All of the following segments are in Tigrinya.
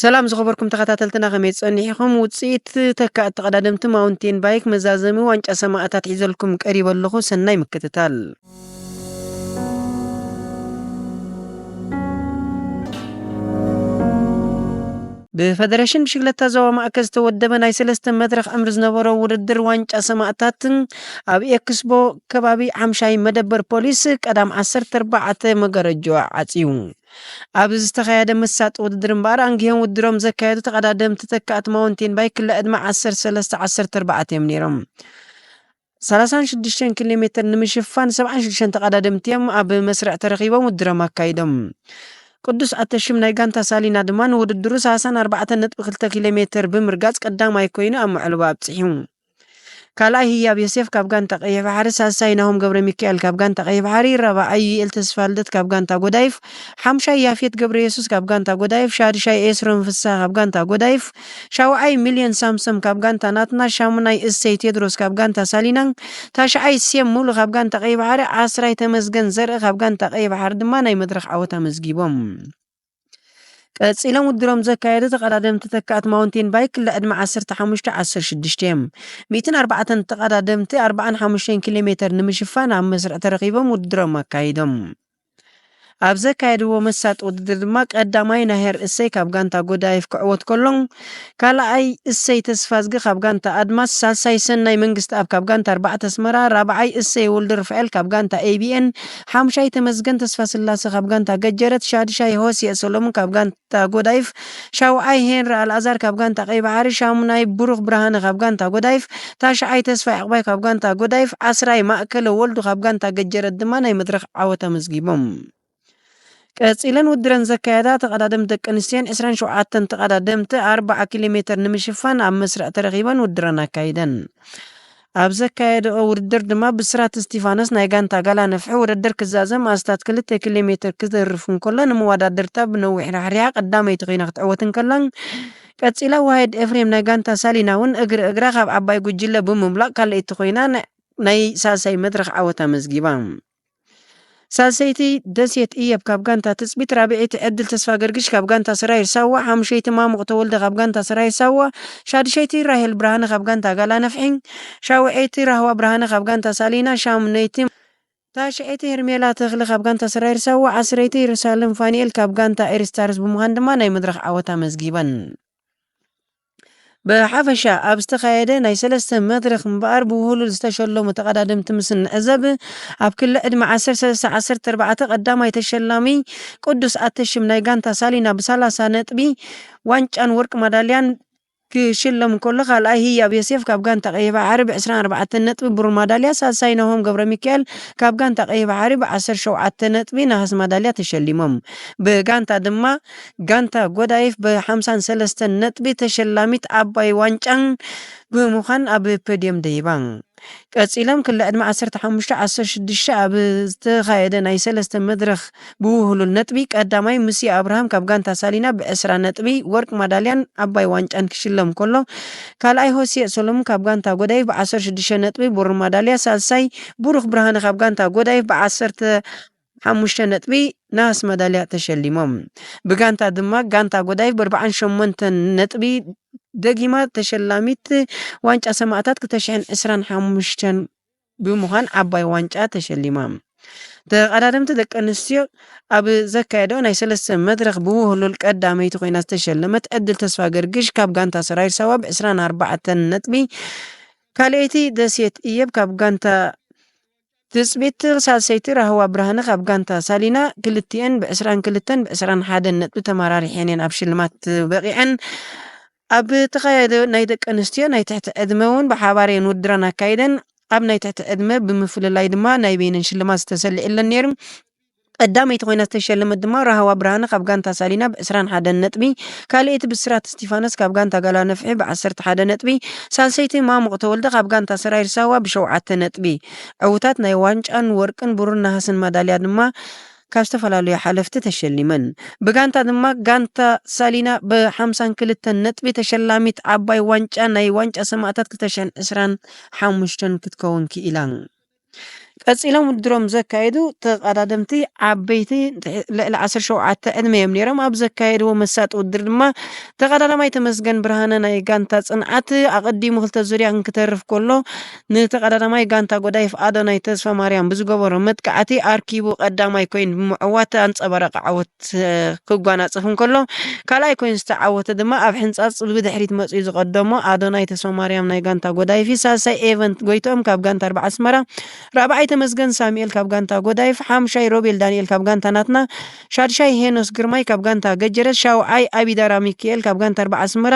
ሰላም ዝኸበርኩም ተኸታተልትና፣ ከመይ ጸኒሕኹም? ውጽኢት ተካእቲ ተቐዳደምቲ ማውንቴን ባይክ መዛዘሚ ዋንጫ ሰማእታት ሒዘልኩም ቀሪበ ኣለኹ። ሰናይ ምክትታል። ብፈደሬሽን ብሽግለታ ዞባ ማእከል ዝተወደበ ናይ ሰለስተ መድረኽ ዕምሪ ዝነበሮ ውድድር ዋንጫ ሰማእታት ኣብ ኤክስቦ ከባቢ ሓምሻይ መደበር ፖሊስ ቀዳም ዓሰርተ ኣርባዕተ መጋረጆ ዓጽዩ። ኣብ ዝተኻየደ መሳጢ ውድድር እምበኣር፣ ኣንጊሆም ውድድሮም ዘካየዱ ተቐዳደምቲ ተካእቲ ማውንቴን ባይክ ክለ ዕድመ ዓሰርተ ሰለስተ ዓሰርተ ኣርባዕተ እዮም ነይሮም። ሰላሳን ሽዱሽተን ኪሎ ሜትር ንምሽፋን ሰብዓን ሽዱሽተን ተቐዳደምቲ እዮም ኣብ መስርዕ ተረኺቦም ውድድሮም ኣካይዶም። ቅዱስ ኣተሽም ናይ ጋንታ ሳሊና ድማ ንውድድሩ ሰላሳን ኣርባዕተን ነጥቢ ክልተ ኪሎ ሜትር ብምርጋጽ ቀዳማይ ኮይኑ ኣብ መዕለቢ ኣብጺሑ። ካልኣይ ህያብ ዮሴፍ ካብ ጋንታ ቀይሕ ባሕሪ፣ ሳልሳይ ናሆም ገብረ ሚካኤል ካብ ጋንታ ቀይሕ ባሕሪ፣ ራብዓይ ዩኤል ተስፋልደት ካብ ጋንታ ጎዳይፍ፣ ሓምሻይ ያፌት ገብረ የሱስ ካብ ጋንታ ጎዳይፍ፣ ሻድሻይ ኤስሮም ፍስሃ ካብ ጋንታ ጎዳይፍ፣ ሻውዓይ ሚልዮን ሳምሶም ካብ ጋንታ ናትና፣ ሻሙናይ እሰይ ቴድሮስ ካብ ጋንታ ሳሊናን፣ ታሽዓይ ሴም ሙሉ ካብ ጋንታ ቀይሕ ባሕሪ፣ ዓስራይ ተመስገን ዘርኢ ካብ ጋንታ ቀይሕ ባሕሪ ድማ ናይ መድረኽ ዓወት ኣመዝጊቦም። ቀጺሎም ውድድሮም ዘካየዱ ተቐዳደምቲ ተካእቲ ማውንቴን ባይክ ክለ ዕድመ ዓሰርተ ሓሙሽተ ዓሰርተ ሽዱሽተ እዮም። ሚእትን ኣርባዕተን ተቐዳደምቲ ኣርባዓን ሓሙሽተን ኪሎ ሜተር ንምሽፋን ኣብ መስርዕ ተረኺቦም ውድድሮም ኣካይዶም። ኣብ ዘካየድዎ መሳጢ ውድድር ድማ ቀዳማይ ናሄር እሰይ ካብ ጋንታ ጎዳይፍ ክዕወት ከሎ፣ ካልኣይ እሰይ ተስፋዝጊ ካብ ጋንታ ኣድማስ፣ ሳልሳይ ሰናይ መንግስትኣብ ካብ ጋንታ ኣርባዕተ ኣስመራ፣ ራብዓይ እሰይ ወልደሩፋኤል ካብ ጋንታ ኤ ቢ ኤን፣ ሓምሻይ ተመስገን ተስፋስላሰ ካብ ጋንታ ገጀረት፣ ሻድሻይ ሆሴእ ሰሎሙን ካብ ጋንታ ጎዳይፍ፣ ሻውዓይ ሄንሪ ኣልኣዛር ካብ ጋንታ ቀይ ባሕሪ፣ ሻሙናይ ብሩኽ ብርሃነ ካብ ጋንታ ጎዳይፍ፣ ታሽዓይ ተስፋይ ዕቕባይ ካብ ጋንታ ጎዳይፍ፣ ዓስራይ ማእከለ ወልዱ ካብ ጋንታ ገጀረት ድማ ናይ መድረኽ ዓወት ኣመዝጊቦም። ቀጺለን ውድድረን ዘካየዳ ተቐዳደምቲ ደቂ ኣንስትዮን ዕስራን ሸውዓተን ተቐዳደምቲ ኣርብዓ ኪሎ ሜተር ንምሽፋን ኣብ መስርዕ ተረኺበን ውድድረን ኣካይደን። ኣብ ዘካየድኦ ውድድር ድማ ብስራት እስቲፋኖስ ናይ ጋንታ ጋላ ነፍሒ ውድድር ክዛዘም ኣስታት ክልተ ኪሎ ሜተር ክደርፍ እንከሎ፣ ንመወዳድርታ ብነዊሕ ራሕሪሓ ቀዳመይቲ ኮይና ክትዕወት እንከላን፣ ቀጺላ ዋሂድ ኤፍሬም ናይ ጋንታ ሳሊና እውን እግሪ እግራ ካብ ዓባይ ጉጅለ ብምምላቕ ካልኣይቲ ኮይና ናይ፣ ናይ ሳልሳይ መድረኽ ዓወት ኣመዝጊባ። ሳልሰይቲ ደሴት እየብ ካብ ጋንታ ትጽቢት፣ ራብዐይቲ ዕድል ተስፋ ገርግሽ ካብ ጋንታ ሰራዊት ሳዋ፣ ሓሙሸይቲ ማሙቕ ተወልደ ካብ ጋንታ ሰራዊት ሳዋ፣ ሻድሸይቲ ራሄል ብርሃነ ካብ ጋንታ ጋላ ነፍሒ፣ ሻውዐይቲ ራህዋ ብርሃነ ካብ ጋንታ ሳሊና፣ ሻሙነይቲ ታሽዐይቲ ሄርሜላ ተኽለ ካብ ጋንታ ሰራዊት ሳዋ፣ ዓስረይቲ ኢየሩሳሌም ፋኒኤል ካብ ጋንታ ኤሪስታርስ ብምዃን ድማ ናይ መድረኽ ዓወት ኣመዝጊበን። ብሓፈሻ ኣብ ዝተኻየደ ናይ ሰለስተ መድረኽ እምበኣር ብውህሉል ዝተሸለሙ ተቐዳደምቲ ምስ እንዕዘብ፣ ኣብ ክሊ ዕድመ ዓሰርተ ሰለስተ ዓሰርተ ኣርባዕተ ቀዳማይ ተሸላሚ ቅዱስ ኣተሽም ናይ ጋንታ ሳሊና ብሰላሳ ነጥቢ ዋንጫን ወርቂ ማዳልያን ክሽለም እንከሎ፣ ካልኣይ ህያብ ዮሴፍ ካብ ጋንታ ቀይሕ ባሕሪ ብዕስራን ኣርባዕተን ነጥቢ ብሩር ማዳልያ፣ ሳልሳይ ናሆም ገብረ ሚካኤል ካብ ጋንታ ቀይሕ ባሕሪ ብዓሰርተ ሸውዓተ ነጥቢ ነሃስ ማዳልያ ተሸሊሞም። ብጋንታ ድማ ጋንታ ጎዳይፍ ብሓምሳን ሰለስተን ነጥቢ ተሸላሚት ዓባይ ዋንጫን ብምዃን ኣብ ፖድየም ደይባ። ቀጺሎም ክሊ ዕድመ ዓሰርተ ሓሙሽተ ዓሰርተ ሽዱሽተ ኣብ ዝተኻየደ ናይ ሰለስተ መድረኽ ብውህሉል ነጥቢ ቀዳማይ ሙሴ ኣብርሃም ካብ ጋንታ ሳሊና ብዕስራ ነጥቢ ወርቂ ማዳልያን ዓባይ ዋንጫን ክሽለም ከሎ፣ ካልኣይ ሆሴእ ሰሎሙን ካብ ጋንታ ጎዳይፍ ብዓሰርተ ሽዱሽተ ነጥቢ ብሩር ማዳልያ፣ ሳልሳይ ብሩኽ ብርሃነ ካብ ጋንታ ጎዳይፍ ብዓሰርተ ሓሙሽተ ነጥቢ ነሃስ መዳልያ ተሸሊሞም። ብጋንታ ድማ ጋንታ ጎዳይፍ ብኣርባዓን ሸሞንተን ነጥቢ ደጊማ ተሸላሚት ዋንጫ ሰማእታት ክልተ ሽሕን ዕስራን ሓሙሽተን ብምዃን ዓባይ ዋንጫ ተሸሊማ። ተቐዳደምቲ ደቂ ኣንስትዮ ኣብ ዘካየደኦ ናይ ሰለስተ መድረኽ ብውህሉል ቀዳመይቲ ኮይና ዝተሸለመት ዕድል ተስፋ ገርግሽ ካብ ጋንታ ሰራዊት ሳዋ ብዕስራን ኣርባዕተን ነጥቢ፣ ካልኣይቲ ደሴት እየብ ካብ ጋንታ ትጽቢት፣ ሳልሰይቲ ራህዋ ብርሃነ ካብ ጋንታ ሳሊና፣ ክልቲኤን ብዕስራን ክልተን ብዕስራን ሓደን ነጥቢ ተመራሪሐን እየን ኣብ ሽልማት በቒዐን። ኣብ ተኻየደ ናይ ደቂ ኣንስትዮ ናይ ትሕቲ ዕድመ እውን ብሓባር እየን ውድድረን ኣካይደን። ኣብ ናይ ትሕቲ ዕድመ ብምፍልላይ ድማ ናይ በይነን ሽልማት ዝተሰልዐለን ነይሩ። ቀዳመይቲ ኮይና ዝተሸለመት ድማ ራህዋ ብርሃነ ካብ ጋንታ ሳሊና ብዕስራን ሓደን ነጥቢ፣ ካልኣይቲ ብስራት እስቲፋኖስ ካብ ጋንታ ጋላ ነፍሒ ብዓሰርተ ሓደ ነጥቢ፣ ሳልሰይቲ ማሙቕ ተወልደ ካብ ጋንታ ሰራዊት ሳዋ ብሸውዓተ ነጥቢ። ዕውታት ናይ ዋንጫን ወርቅን ብሩር ነሃስን ማዳልያ ድማ ካብ ዝተፈላለዩ ሓለፍቲ ተሸሊመን። ብጋንታ ድማ ጋንታ ሳሊና ብሓምሳን ክልተን ነጥቢ ተሸላሚት ዓባይ ዋንጫ ናይ ዋንጫ ሰማእታት ክልተ ሽሕን ዕስራን ሓሙሽተን ክትከውን ክኢላ። ቀጺሎም ውድድሮም ዘካየዱ ተቐዳደምቲ ዓበይቲ ልዕሊ ዓሰርተ ሸውዓተ ዕድመ እዮም ነይሮም። ኣብ ዘካየድዎ መሳጢ ውድድር ድማ ተቐዳዳማይ ተመስገን ብርሃነ ናይ ጋንታ ጽንዓት ኣቐዲሙ ክልተ ዙርያ ክንክተርፍ ከሎ፣ ንተቐዳዳማይ ጋንታ ጎዳይፍ ኣዶናይ ተስፋ ማርያም ብዝገበሮ መጥቃዕቲ ኣርኪቡ ቀዳማይ ኮይኑ ብምዕዋት ኣንጸባራቂ ዓወት ክጓናጸፍ እንከሎ፣ ካልኣይ ኮይኑ ዝተዓወተ ድማ ኣብ ሕንጻጽ ብድሕሪት መጺኡ ዝቐደሞ ኣዶናይ ተስፋ ማርያም ናይ ጋንታ ጎዳይፍ፣ ሳልሳይ ኤቨንት ጎይትኦም ካብ ጋንታ ኣርባዓ ኣስመራ፣ ራብዓይ ተመስገን ሳሙኤል ካብ ጋንታ ጎዳይፍ፣ ሓምሻይ ሮቤል ዳንኤል ካብ ጋንታ ናትና፣ ሻድሻይ ሄኖስ ግርማይ ካብ ጋንታ ገጀረት፣ ሻውዓይ ኣቢዳራ ሚካኤል ካብ ጋንታ ኣርባዓ ኣስመራ፣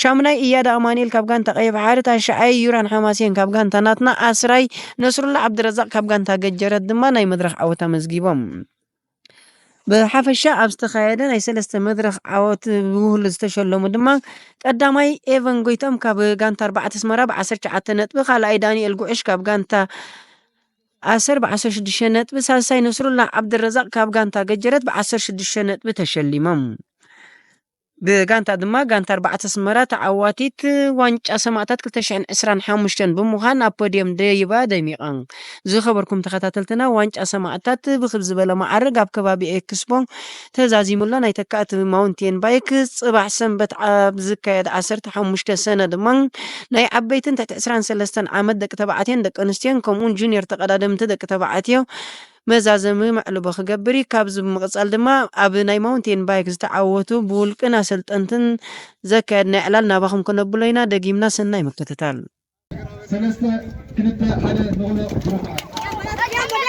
ሻሙናይ እያዳ ኣማኑኤል ካብ ጋንታ ቀይሕ ባሕሪ፣ ታሽዓይ ዩራን ሓማሴን ካብ ጋንታ ናትና፣ ኣስራይ ነስሩላ ዓብድረዛቅ ካብ ጋንታ ገጀረት ድማ ናይ መድረኽ ዓወት ኣመዝጊቦም። ብሓፈሻ ኣብ ዝተኻየደ ናይ ሰለስተ መድረኽ ዓወት ብውህሉ ዝተሸለሙ ድማ ቀዳማይ ኤቨን ጎይቶም ካብ ጋንታ ኣርባዕተ ኣስመራ ብ ዓሰርተ ትሽዓተ ነጥቢ፣ ካልኣይ ዳንኤል ጉዕሽ ካብ ጋንታ ኣሰር ብ ዓሰርተ ሽዱሽተ ነጥቢ፣ ሳልሳይ ነስሩላ ዓብድረዛቅ ካብ ጋንታ ገጀረት ብ ዓሰርተ ሽዱሽተ ነጥቢ ተሸሊሞም። ብጋንታ ድማ ጋንታ ኣርባዕተ ኣስመራ ተዓዋቲት ዋንጫ ሰማእታት ክልተ ሽሕን ዕስራን ሓሙሽተን ብምዃን ኣብ ፖድየም ደይባ ደሚቐ። ዝኸበርኩም ተኸታተልትና፣ ዋንጫ ሰማእታት ብክብ ዝበለ መዓርግ ኣብ ከባቢ ኤክስፖ ተዛዚሙ ኣሎ። ናይ ተካእቲ ማውንቴን ባይክ ጽባሕ ሰንበት ኣብ ዝካየድ ዓሰርተ ሓሙሽተ ሰነ ድማ ናይ ዓበይትን ትሕቲ ዕስራን ሰለስተን ዓመት ደቂ ተባዕትዮን ደቂ ኣንስትዮን ከምኡውን ጁኒየር ተቐዳደምቲ ደቂ ተባዕትዮ መዛዘሚ መዕልቦ ክገብር እዩ። ካብዚ ብምቕጻል ድማ ኣብ ናይ ማውንቴን ባይክ ዝተዓወቱ ብውልቅን ኣሰልጠንትን ዘካየድና ዕላል ናባኹም ከነብሎ ኢና። ደጊምና ሰናይ ምክትታል። ሰለስተ፣ ክልተ፣ ሓደ፣ ንቕሎ፣ ብሩኻት።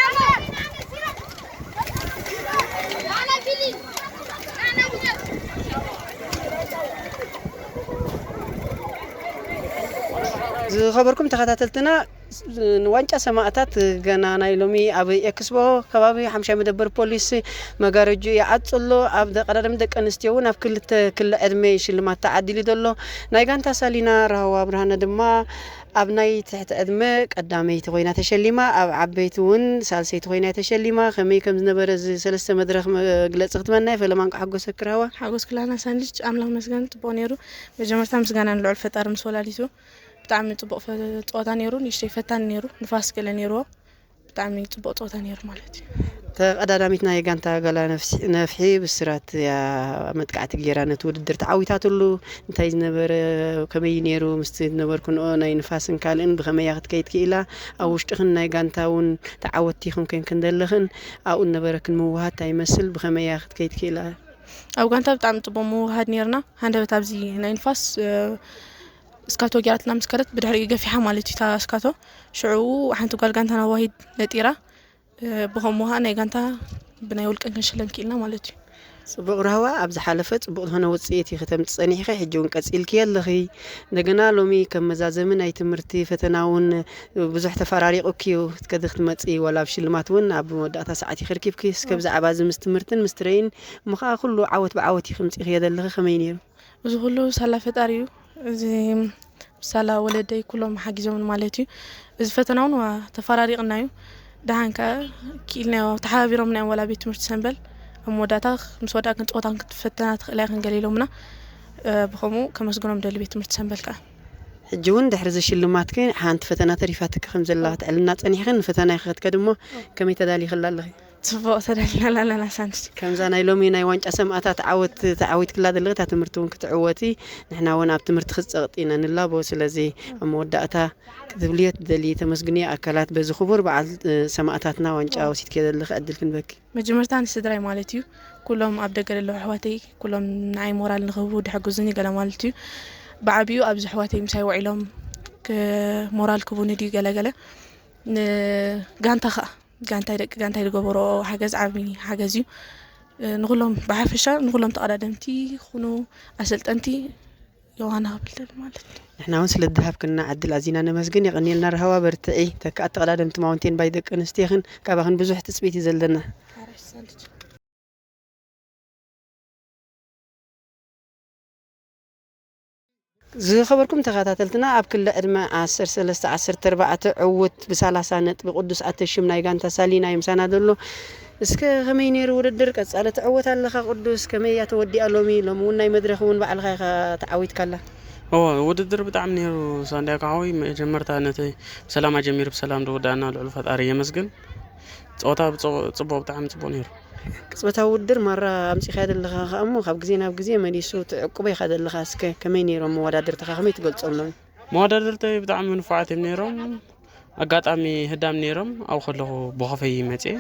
ዝኸበርኩም ተኸታተልትና፣ ንዋንጫ ሰማእታት ገና ናይ ሎሚ ኣብ ኤክስፖ ከባቢ ሓምሻይ መደበር ፖሊስ መጋረጁ ይዓጹ ኣሎ። ኣብ ቀዳደም ደቂ ኣንስትዮ እውን ኣብ ክልተ ክሊ ዕድመ ሽልማት ተዓዲሉ ዘሎ። ናይ ጋንታ ሳሊና ራህዋ ብርሃነ ድማ ኣብ ናይ ትሕቲ ዕድመ ቀዳመይቲ ኮይና ተሸሊማ፣ ኣብ ዓበይቲ እውን ሳልሰይቲ ኮይና ተሸሊማ። ከመይ ከም ዝነበረ እዚ ሰለስተ መድረኽ መግለጺ ክትበና እየ። ፈለማ እንኳ ሓጎሰኪ ራህዋ። ሓጎስ ክላና ሳንድች፣ ኣምላኽ መስገን ጽቡቕ ነይሩ። መጀመርታ ምስጋና ንልዑል ፈጣሪ ምስ ወላዲቱ። ብጣዕሚ ጽቡቕ ፈ-፣ ጸወታ ነይሩ። ንእሽተይ ፈታኒ ነይሩ። ንፋስ ገለ ነይርዎ። ብጣዕሚ ጽቡቕ ጸወታ ነይሩ ማለት እዩ። ተቐዳዳሚት ናይ ጋንታ ጋላ ነፍሲ-፣ ነፍሒ ብስራት እያ መጥቃዕቲ ገይራ ነቲ ውድድር ተዓዊታትሉ። እንታይ ዝነበረ፣ ከመይ ነይሩ? ምስቲ ዝነበርክንኦ ናይ ንፋስን ካልእን ብኸመይ እያ ክትከይድ ክኢላ? ኣብ ውሽጥኽን ናይ ጋንታ እውን ተዓወትቲ ኢኽን ኮይንክን ዘለኽን ኣብኡ ዝነበረክን ምውሃድ እንታይ ይመስል? ብኸመይ እያ ክትከይድ ክኢላ? ኣብ ጋንታ ብጣዕሚ ጽቡቕ ምውሃድ ነይርና። ሃንደበት ኣብዚ ናይ ንፋስ፣ እ፣ እስካቶ ገይራትና ምስ ከደት ብድሕሪኡ ገፊሓ ማለት እዩ እታ እስካቶ። ሽዑ ሓንቲ ጓል ጋንታና ዋሂድ ነጢራ። እ፣ ብኸምኡ ኸዓ ናይ ጋንታ ብናይ ውልቀን ክንሽለም ክኢልና ማለት እዩ። ጽቡቕ ራህዋ፣ ኣብ ዝሓለፈ ጽቡቕ ዝኾነ ውጽኢት እዩ ከተምጽእ ጸኒሕኺ፣ ሕጂ እውን ቀጺልክዮ ኣለኺ። እንደገና ሎሚ ከም መዛዘሚ ናይ ትምህርቲ ፈተና እውን ብዙሕ ተፈራሪቑኪ እዩ ከዚ ክትመጺ፣ ዋላ ኣብ ሽልማት እውን ኣብ መወዳእታ ሰዓት ኢኺ ርኪብኪ። እስከ ብዛዕባ እዚ ምስ ትምህርትን ምስ ትሬን እሞ ኸዓ ኩሉ ዓወት ብዓወት ኢኺ ምጺእኽዮ ዘለኺ፣ ከመይ ነይሩ? እዚ ኩሉ ሳላ ፈጣሪ እዩ። እዚ ሳላ ወለደይ ኩሎም ሓጊዞምን ማለት እዩ። እዚ ፈተና እውን ዋ-፣ ተፈራሪቕና እዩ። ደሓን ከኣ ክኢልናዮ፣ ተሓባቢሮምና እዮም ዋላ ቤት ትምህርቲ ሰምበል። ኣብ መወዳእታ ምስ ወዳእክን ጸወታን ክትፈተና ትኽእላ ኢኽን ገለ ኢሎምና። እ፣ ብኸምኡ ከመስግኖም ደሊ ቤት ትምህርቲ ሰምበል ከኣ። ሕጂ እውን ድሕሪ እዚ ሽልማትኪ ሓንቲ ፈተና ተሪፋትኪ ከም ዘላ ክትዕልና ጸኒሕክን፣ ንፈተና ኢኺ ክትከዲ እሞ ከመይ ተዳሊኽላ ኣለኺ? ጽቡቕ ተዳሊና ኣለና ሳንድች። ከምዛ ናይ ሎሚ ናይ ዋንጫ ሰማእታት ዓወት ተዓዊትክላ ዘለኺ፣ እታ ትምህርቲ እውን ክትዕወቲ፣ ንሕና እውን ኣብ ትምህርቲ ክትጸቕጢ ኢና ንላቦ። ስለዚ ኣብ መወዳእታ ክትብልዮ ትደልዪ ተመስግንዮ ኣካላት በዚ ክቡር በዓል፣ እ፣ ሰማእታትና ዋንጫ ወሲድክዮ ዘለኺ ዕድል ክንበኪ። መጀመርታ ንስድራይ ማለት እዩ። ኩሎም ኣብ ደገ ዘለዉ ኣሕዋተይ፣ ኩሎም ንዓይ ሞራል ንኽህቡ፣ ድሕግዙኒ ገለ ማለት እዩ። ብዓቢኡ ኣብዚ ኣሕዋተይ ምሳይ ውዒሎም ክ-፣ ሞራል ክህቡኒ ድዩ ገለ ገለ። ንጋንታ ኸኣ፣ ጋንታይ፣ ደቂ ጋንታይ ዝገበሮ ሓገዝ ዓቢ ሓገዝ እዩ። እ፣ ንኹሎም ብሓፈሻ ንኹሎም ተቐዳደምቲ ይኹኑ ኣሰልጠንቲ ዮሃና ክብል ደሊ ማለት እዩ። ንሕና እውን ስለ ዝሃብክና ዕድል ኣዚና ነመስግን። የቐንየልና ራህዋ፣ በርትዒ። ተካኣት ተቐዳደምቲ ማውንቴን ባይ ደቂ ኣንስትዮ ኢኽን፣ ካባኽን ብዙሕ ትጽቢት እዩ ዘለና። ሓራሽ ሳንድች። ዝኸበርኩም ተኸታተልትና፣ ኣብ ክሊ ዕድመ ዓሰርተ ሰለስተ ዓሰርተ ኣርባዕተ ዕውት ብሰላሳ ነጥቢ ቅዱስ ኣተሽም ናይ ጋንታ ሳሊና እዩ ምሳና ዘሎ። እስከ ከመይ ነይሩ ውድድር? ቀጻሊ ትዕወት ኣለኻ ቅዱስ፣ ከመይ እያ ተወዲኣ ሎሚ? ሎሚ እውን ናይ መድረኽ እውን ባዕልኻ ኢኻ ተዓዊትካላ። እዎ፣ ውድድር ብጣዕሚ ነይሩ። ሳንዲያጎ ሓወይ፣ መጀመርታ ነቲ ሰላም ኣጀሚሩ ብሰላም ዝወዳእና ልዑል ፈጣሪ የመስግን። ፀወታ ብፅቡ-፣ ፅቡቅ፣ ብጣዕሚ ፅቡቅ ነይሩ። ቅጽበታዊ ውድድር ማራ ኣምጺእካዮ ዘለኻ ከኣ እሞ፣ ካብ ግዜ ናብ ግዜ መሊሱ ትዕቅቦ ኢኻ ዘለኻ። እስከ ከመይ ነይሮም መወዳድርትኻ? ከመይ ትገልጾም ሎም? መወዳድርተይ ብጣዕሚ ንፉዓት እዮም ነይሮም። ኣጋጣሚ ህዳም ነይሮም፣ ኣብኡ ከለኹ ብኸፈይ መጽየ።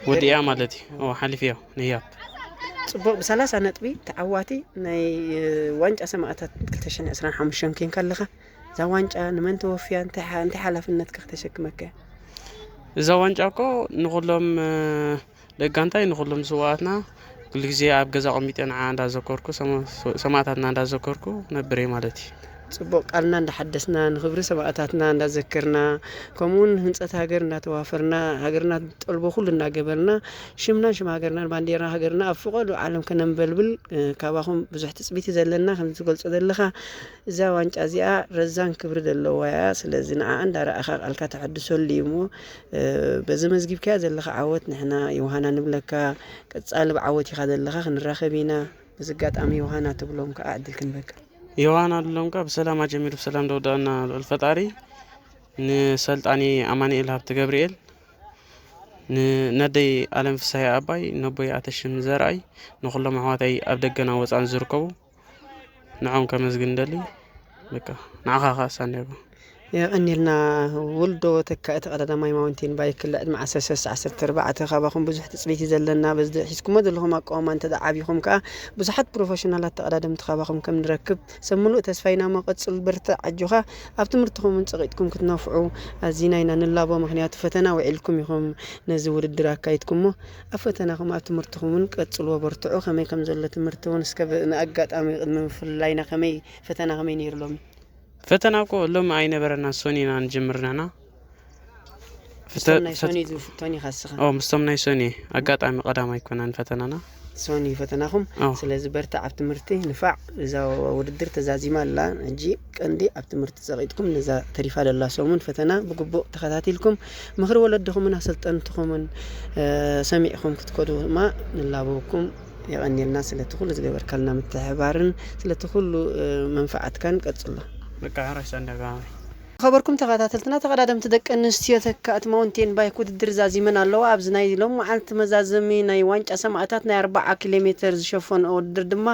ወዲኣ ማለት እዩ። እዎ፣ ሓሊፈዮ ንህያብ። ጽቡቕ፣ ብሰላሳ ነጥቢ ተዓዋቲ ናይ ዋንጫ ሰማእታት ክልተ ሽሕን ዕስራን ሓሙሽተን ኬንካ ኣለኻ። እዛ ዋንጫ ንመን ተወፍያ? እንታይ ሓ-፣ እንታይ ሓላፍነትከ ክተሸክመካ እያ? እዛ ዋንጫ እኮ ንኹሎም፣ እ፣ ደቂ ጋንታይ፣ ንኹሎም ስውኣትና ኩሉ ግዜ ኣብ ገዛ ኣቐሚጠ ንዓ እንዳዘከርኩ፣ ሰማ-፣ ሰማእታትና እንዳዘከርኩ ነብር እየ ማለት እዩ። ጽቡቕ፣ ቃልና እንዳሓደስና፣ ንኽብሪ ሰማእታትና እንዳዘከርና፣ ከምኡ እውን ህንጸት ሃገር እንዳተዋፈርና፣ ሃገርና ትጠልቦ ኩሉ እንዳገበርና፣ ሽምናን ሽም ሃገርናን ባንዴራ ሃገርና ኣብ ፍቐዶ ዓለም ከነንበልብል፣ እ፣ ካባኹም ብዙሕ ትጽቢት እዩ ዘለና። ከም ዝገልጾ ዘለኻ፣ እዛ ዋንጫ እዚኣ ረዛን ክብሪ ዘለዋ እያ። ስለዚ ንዓኣ እንዳረኣኻ ቃልካ ተሐድሰሉ እዩ እሞ፣ እ፣ በዚ መዝጊብካያ ዘለኻ ዓወት ንሕና ዮሃና ንብለካ። ቀጻሊ ብዓወት ኢኻ ዘለኻ፣ ክንራኸብ ኢና። በዚ ኣጋጣሚ ዮሃና ትብሎም ከኣ ዕድል ክንበካ። ዮሃና ንብሎም ከኣ ብሰላም ኣጀሚሩ ብሰላም ደውዳና ልዑል ፈጣሪ። ንሰልጣኒ ኣማኑኤል ሃብተ ገብርኤል፣ ን-፣ ነደይ ኣለም ፍስሃየ ኣባይ፣ ነቦይ ኣተሽም ዘርኣይ፣ ንኹሎም ኣሕዋተይ ኣብ ደገና ወጻን ዝርከቡ ንዖም ከመስግን ደሊ። በቃ፣ ንዓኻ ከኣ ሳንዲያጎ። የቐኒልና። ውልዶ ተካኢ ተቐዳዳማይ ማውንቴን ባይክ፣ ልዕሊ ዕድመ ዓሰርተ ሰለስተ ዓሰርተ ኣርባዕተ፣ ካባኹም ብዙሕ ትጽቢት እዩ ዘለና። በዚ ሒዝኩሞ ዘለኹም ኣቃውማ እንተ ደኣ ዓቢኹም ከኣ፣ ብዙሓት ፕሮፌሽናላት ተቐዳደምቲ ካባኹም ከም ንረክብ ሰብ ምሉእ ተስፋ ኢና እሞ፣ ቀጽሉ፣ በርትዕ፣ ኣጆኻ። ኣብ ትምህርትኹም እውን ጸቒጥኩም ክትነፍዑ ኣዚና ኢና ንላቦ። ምኽንያቱ ፈተና ውዒልኩም ኢኹም ነዚ ውድድር ኣካይድኩሞ። ኣብ ፈተናኹም፣ ኣብ ትምህርትኹም እውን ቀጽልዎ፣ በርትዑ። ከመይ ከም ዘሎ ትምህርቲ እውን እስከ ብ-፣ ንኣጋጣሚ ቅድሚ ምፍልላይና ከመይ ፈተና ከመይ ነይሩ ሎሚ? ፈተና እኮ ሎሚ ኣይነበረና፣ ሶኒ ኢና ንጅምር ንሕና። ምስቶም ናይ ሶኒ ዝፍቶን ኢኻ እስኻ? ኦ፣ ምስቶም ናይ ሶኒ ኣጋጣሚ ቀዳማይ ኮናን ፈተናና። ሶኒ ፈተናኹም። ኦ። ስለዚ በርትዕ ኣብ ትምህርቲ፣ ንፋዕ። እዛ ውድድር ተዛዚማ ኣላ። ሕጂ ቀንዲ ኣብ ትምህርቲ ጸቒጥኩም፣ ነዛ ተሪፋ ዘላ ሰሙን ፈተና ብግቡእ ተኸታቲልኩም፣ ምኽሪ ወለድኹምን ኣሰልጠንትኹምን፣ እ፣ ሰሚዕኹም ክትከዱ ድማ ንላበወኩም። የቐንየልና ስለቲ ኩሉ ዝገበርካልና ምትሕብባርን ስለቲ ኩሉ፣ እ፣ መንፈዓትካን ቀጽሎ። በቃ፣ ሕራይ ሳንዳጋ። ዝኸበርኩም ተኸታተልትና፣ ተቐዳደምቲ ደቂ ኣንስትዮ ተካእቲ ማውንቴን ባይክ ውድድር ዛዚመን ኣለዋ። ኣብዚ ናይ ሎም መዓልቲ መዛዘሚ ናይ ዋንጫ ሰማእታት ናይ ኣርብዓ ኪሎ ሜተር ዝሸፈንኦ ውድድር ድማ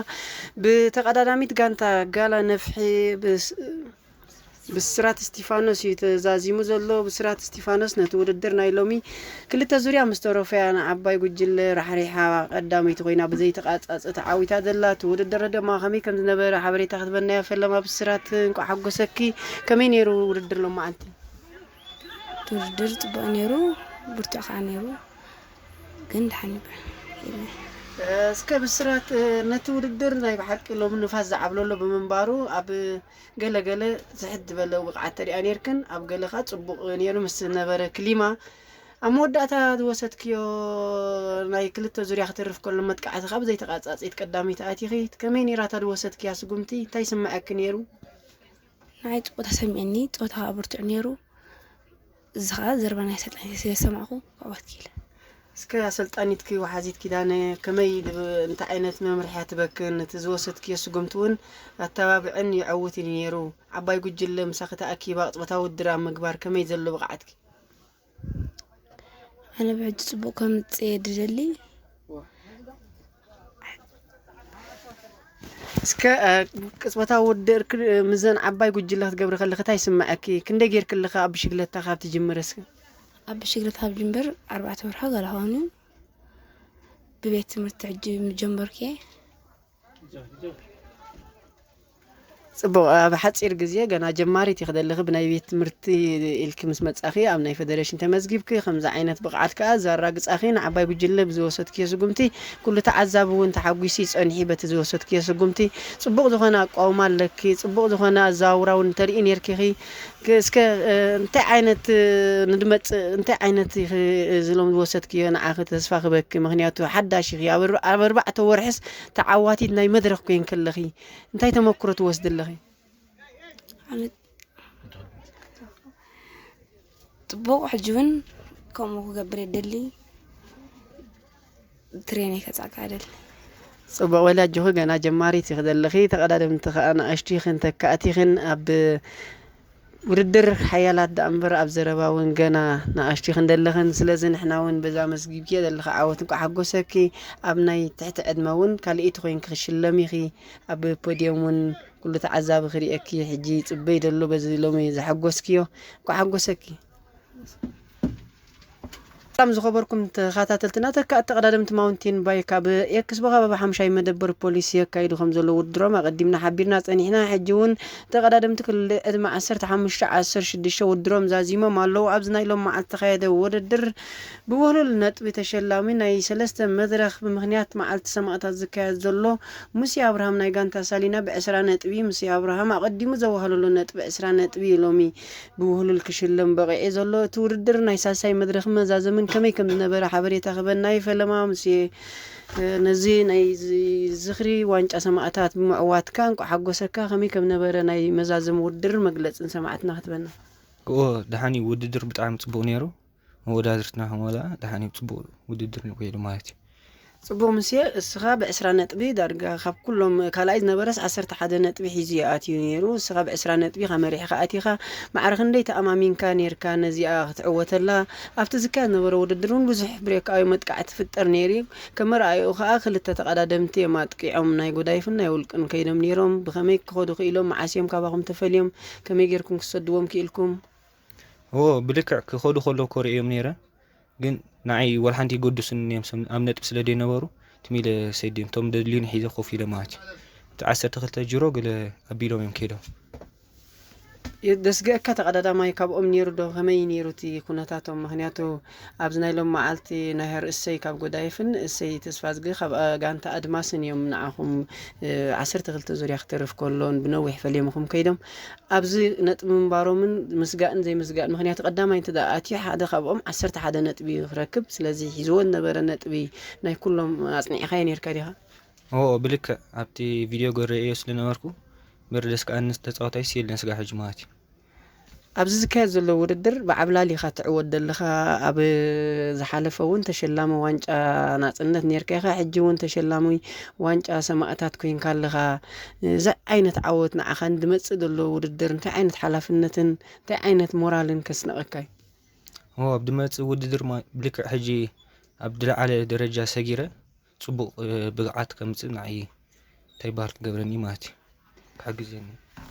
ብተቐዳዳሚት ጋንታ ጋላ ነፍሒ ብስ-፣ ብስራት እስቲፋኖስ እዩ ተዛዚሙ ዘሎ። ብስራት እስቲፋኖስ ነቲ ውድድር ናይ ሎሚ ክልተ ዙርያ ምስ ተረፈያ ንዓባይ ጉጅለ ራሕሪሓ ቀዳመይቲ ኮይና ብዘይተቓጻጸ ተዓዊታ ዘላ። እቲ ውድድር ድማ ከመይ ከም ዝነበረ ሓበሬታ ክትበና እያ። ፈለማ ብስራት፣ እንቋዕ ሓጎሰኪ። ከመይ ነይሩ ውድድር ሎማዓንቲ? ውድድር ጽቡቕ ነይሩ፣ ብርቱዕ ከኣ ነይሩ፣ ግን ደሓን ይበል። እስከ ብስራት፣ ነቲ ውድድር ናይ ብሓቂ ሎሚ ንፋስ ዝዓብለሎ ብምንባሩ ኣብ ገለ ገለ ዝሕድ ዝበለ ብቕዓት ተሪኣ ነይርክን፣ ኣብ ገለ ከኣ ጽቡቕ ነይሩ ምስ ነበረ ክሊማ። ኣብ መወዳእታ ዝወሰድክዮ ናይ ክልተ ዙርያ ክትርፍ ከሎ መጥቃዕቲ ከኣ ብዘይተቓጻጺት ቀዳመይቲ ኣቲኺ፣ ከመይ ነይራ እታ ዝወሰድክያ ስጉምቲ? እንታይ ይስምዐኪ ነይሩ? ንዓይ ጽቡቕ ተሰሚዕኒ፣ ጸወታ ከኣ ብርቱዕ ነይሩ። እዚ ከኣ ዘረባ ናይ ኣሰልጣኒት ስለ ዝሰማዕኩ ካብኡ ኣትኪለ። እስከ ኣሰልጣኒትኪ ወሓዚት ኪዳነ ከመይ ድብ-፣ እንታይ ዓይነት መምርሕያ ትበክን? እቲ ዝወሰድክዮ ስጉምቲ እውን ኣተባብዕን የዐውትን እዩ ነይሩ። ዓባይ ጉጅለ ምሳኺ ተኣኪባ ቅጽበታዊ ውድድር ኣብ ምግባር ከመይ ዘሎ ብቕዓትኪ? ኣነ ብሕጂ ጽቡቕ ከምጽእ እየ ዝደሊ። እስከ፣ እ፣ ቅጽበታዊ ውድድር ክል-፣ ምስዘን ዓባይ ጉጅለ ክትገብሪ ከለኺ እንታይ ይስምዐኪ? ክንደይ ጌርኪ ኣለኺ ኣብ ብሽግለታ ካብ ትጅምሪ እስከ? ኣብ ብሽግለታ ካብ ጅምበር ኣርባዕተ ወርሒ ገለ ኾኑ። ብቤት ትምህርቲ ሕጂ ምጀመርኩ እየ። ጽቡቕ፣ ኣብ ሓጺር ግዜ ገና ጀማሪት ኢኺ ዘለኺ፣ ብናይ ቤት ትምህርቲ ኢልኪ ምስ መጻኺ ኣብ ናይ ፌደሬሽን ተመዝጊብኪ፣ ከምዚ ዓይነት ብቕዓት ከኣ ዘራግጻኺ ንዓባይ ጉጅለ ብዝወሰድክዮ ስጉምቲ ኩሉ ተዓዛቢ እውን ተሓጒሱ እዩ ጸኒሑ በቲ ዝወሰድክዮ ስጉምቲ። ጽቡቕ ዝኾነ ኣቋውማ ኣለኪ፣ ጽቡቕ ዝኾነ ኣዘዋውራ እውን ተርኢ ነይርኪ ኢኺ። ክ-፣ እስከ፣ እ፣ እንታይ ዓይነት፣ እ፣ ንድመጽእ፣ እንታይ ዓይነት ኢኺ፣ እ፣ እዚ ሎም ዝወሰድክዮ ንዓኺ ተስፋ ክበኪ? ምኽንያቱ ሓዳሽ ኢኺ። ኣብ ኣር-፣ ኣብ ኣርባዕተ ወርሕስ ተዓዋቲት ናይ መድረኽ ኮይንኪ ኣለኺ። እንታይ ተመክሮ ትወስዲ ኣለኺ? ኣነ ጽቡቕ፣ ሕጂ እውን ከምኡ ክገብር እየ ደሊ። ትሬን ከጻካ ደሊ። ጽቡቕ በሊ ኣጆኺ፣ ገና ጀማሪት ኢኺ ዘለኺ፣ ተቐዳደምቲ ከኣ ንኣሽቱ ኢኽን ተካእቲ ኢኽን። ኣብ ውድድር ሓያላት ደኣ እምበር ኣብ ዘረባ እውን ገና ንኣሽቱ ኢኽን ዘለኽን። ስለዚ ንሕና እውን በዛ መስጊብኪዮ ዘለኺ ዓወት እንቋዕ ሓጎሰኪ። ኣብ ናይ ትሕቲ ዕድመ እውን ካልኣይቲ ኮይንኪ ክሽለሚ ኢኺ። ኣብ ፖድየም እውን ኩሉ ተዓዛቢ ክርእየኪ ሕጂ ይጽበይ ደሎ በዚ ሎሚ ዘሐጎስክዮ። እንቋዕ ሓጎሰኪ። ሰላም ዝኸበርኩም ተኸታተልትና፣ ተካእቲ ተቐዳደምቲ ማውንቴን ባይክ ኣብ ኤክስቦ ከባቢ ሓምሻይ መደበር ፖሊስ የካይዱ ከም ዘለዉ ውድድሮም ኣቐዲምና ሓቢርና ጸኒሕና። ሕጂ እውን ተቐዳደምቲ ክልል ዕድመ ዓሰርተ ሓሙሽተ ዓሰርተ ሽዱሽተ ውድድሮም ዛዚሞም ኣለዉ። ኣብዚ ናይ ሎም መዓልቲ ተኻየደ ውድድር ብውህሉል ነጥቢ ተሸላሚ ናይ ሰለስተ መድረኽ ብምኽንያት መዓልቲ ሰማእታት ዝካየድ ዘሎ ሙሴ ኣብርሃም ናይ ጋንታ ሳሊና ብዕስራ ነጥቢ፣ ሙሴ ኣብርሃም ኣቐዲሙ ዘዋህለሎ ነጥቢ ዕስራ ነጥቢ እዩ ሎሚ ብውህሉል ክሽለም በቒዑ ዘሎ። እቲ ውድድር ናይ ሳልሳይ መድረኽ መዛዘምን ከመይ ከም ዝነበረ ሓበሬታ ክበና እዩ። ፈለማ ሙሴ፣ እ፣ ነዚ ናይ ዝ-፣ ዝኽሪ ዋንጫ ሰማእታት ብምዕዋትካ እንቋዕ ሓጎሰካ። ከመይ ከም ነበረ ናይ መዛዘሚ ውድድር መግለጺ ንሰማዕትና ክትበና። እዎ፣ ደሓን እዩ። ውድድር ብጣዕሚ ጽቡቕ ነይሩ። መወዳድርትና ከመላ ደሓን እዩ። ጽቡቕ ውድድር ነይሩ ማለት እዩ። ጽቡቕ ሙሴ፣ እስኻ ብዕስራ ነጥቢ ዳርጋ ካብ ኩሎም ካልኣይ ዝነበረስ ዓሰርተ ሓደ ነጥቢ ሒዙ እዩ ኣትዩ ነይሩ። እስኻ ብዕስራ ነጥቢ ኢኻ መሪሕኻ ኣቲኻ። ማዕረ ክንደይ ተኣማሚንካ ነይርካ ነዚኣ ክትዕወተላ? ኣብቲ ዝካየድ ዝነበረ ውድድር እውን ብዙሕ ብሬካዊ መጥቃዕቲ ትፍጠር ነይሩ እዩ። ከም መርኣይኡ ከኣ ክልተ ተቐዳደምቲ እዮም ኣጥቂዖም። ናይ ጎዳይፍን ናይ ውልቅን ከይዶም ነይሮም። ብኸመይ ክኸዱ ክኢሎም? መዓስ እዮም ካባኹም ተፈልዮም? ከመይ ጌርኩም ክትሰድዎም ክኢልኩም? እዎ፣ ብልክዕ ክኸዱ ከለዉ ኮሪኤዮም ነይረ። ግን ንዓይ ወላ ሓንቲ ይገድሱኒ እዮም፣ ሰብ ኣብ ነጥቢ ስለ ዘይነበሩ ትም ኢለ ሰዲዮም፣ እቶም ደድልዩኒ ሒዘ ኮፍ ኢለ ማለት እዩ። እቲ ዓሰርተ ክልተ ጅሮ ገለ ኣቢሎም እዮም ከይዶም። የደስግአካ ተቐዳዳማይ ካብኦም ነይሩ ዶ? ከመይ ነይሩ እቲ ኩነታቶም? ምኽንያቱ ኣብዚ ናይ ሎም መዓልቲ ናይ ርእሰይ ካብ ጎዳይፍን እሰይ ተስፋዝጊ ካብ፣ እ፣ ጋንታ ኣድማስን እዮም ንዓኹም፣ እ፣ ዓሰርተ ክልተ ዙርያ ክተርፍ ከሎን ብነዊሕ ፈልዮምኹም ከይዶም። ኣብዚ ነጥቢ ምንባሮምን ምስጋእን ዘይምስጋእን፣ ምኽንያቱ ቀዳማይ እንተ ደኣ ኣትዩ ሓደ ካብኦም ዓሰርተ ሓደ ነጥቢ እዩ ክረክብ። ስለዚ ሒዝዎ ዝነበረ ነጥቢ ናይ ኩሎም ኣጽኒዕካዮ ነይርካ ዲኻ? ኦ፣ ብልክዕ ኣብቲ ቪድዮ ገረዮ ስለ ነበርኩ፣ በርደስ ከኣ ንስ ተጻዋታይ ሲል ነስጋ ሕጂ ማለት እዩ። ኣብዚ ዝካየድ ዘሎ ውድድር ብዓብላሊ ኢኻ ትዕወት ዘለኻ። ኣብ ዝሓለፈ እውን ተሸላሚ ዋንጫ ናጽነት ኔርካ ኢኻ፣ ሕጂ እውን ተሸላሚ ዋንጫ ሰማእታት ኮይንካ ኣለኻ። እዚ ዓይነት ዓወት ንዓኻ ንድመጽእ ዘሎ ውድድር እንታይ ዓይነት ሓላፍነትን እንታይ ዓይነት ሞራልን ከስንቐካ እዩ? ኦ፣ ኣብ ድመጽእ ውድድር ማ-፣ ብልክዕ ሕጂ ኣብ ዝለዓለ ደረጃ ሰጊረ ጽቡቕ፣ እ፣ ብቕዓት ከምጽእ ንዓይ እንታይ ባህር ክገብረኒ ማለት እዩ፣ ክሕግዘኒ።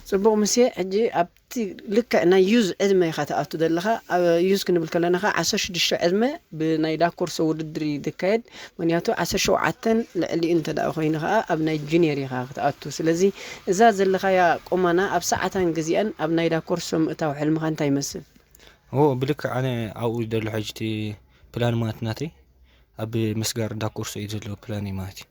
ጽቡቕ ሙሴ፣ ሕጂ ኣብቲ ልክዕ ናይ ዩዝ ዕድመ ኢኻ ትኣቱ ዘለኻ። ኣብ ዩዝ ክንብል ከለና ኸኣ ዓሰርተ ሽዱሽተ ዕድመ ብናይ ዳኮርሶ ውድድር እዩ ዝካየድ። ምኽንያቱ ዓሰርተ ሸውዓተን ልዕሊኡ እንተ ደኣ ኮይኑ ኸኣ ኣብ ናይ ጁኒየር ኢኻ ክትኣቱ። ስለዚ እዛ ዘለኻያ ቁመና ኣብ ሰዓታን ግዜኣን ኣብ ናይ ዳኮርሶ ምእታው ሕልምኻ እንታይ ይመስል? ኦ፣ ብልክዕ ኣነ ኣብኡ ዘሎ ሕጂ እቲ ፕላን ማለት ናተይ ኣብ ምስጋር ዳኮርሶ እዩ ዘሎ ፕላን ማለት እዩ።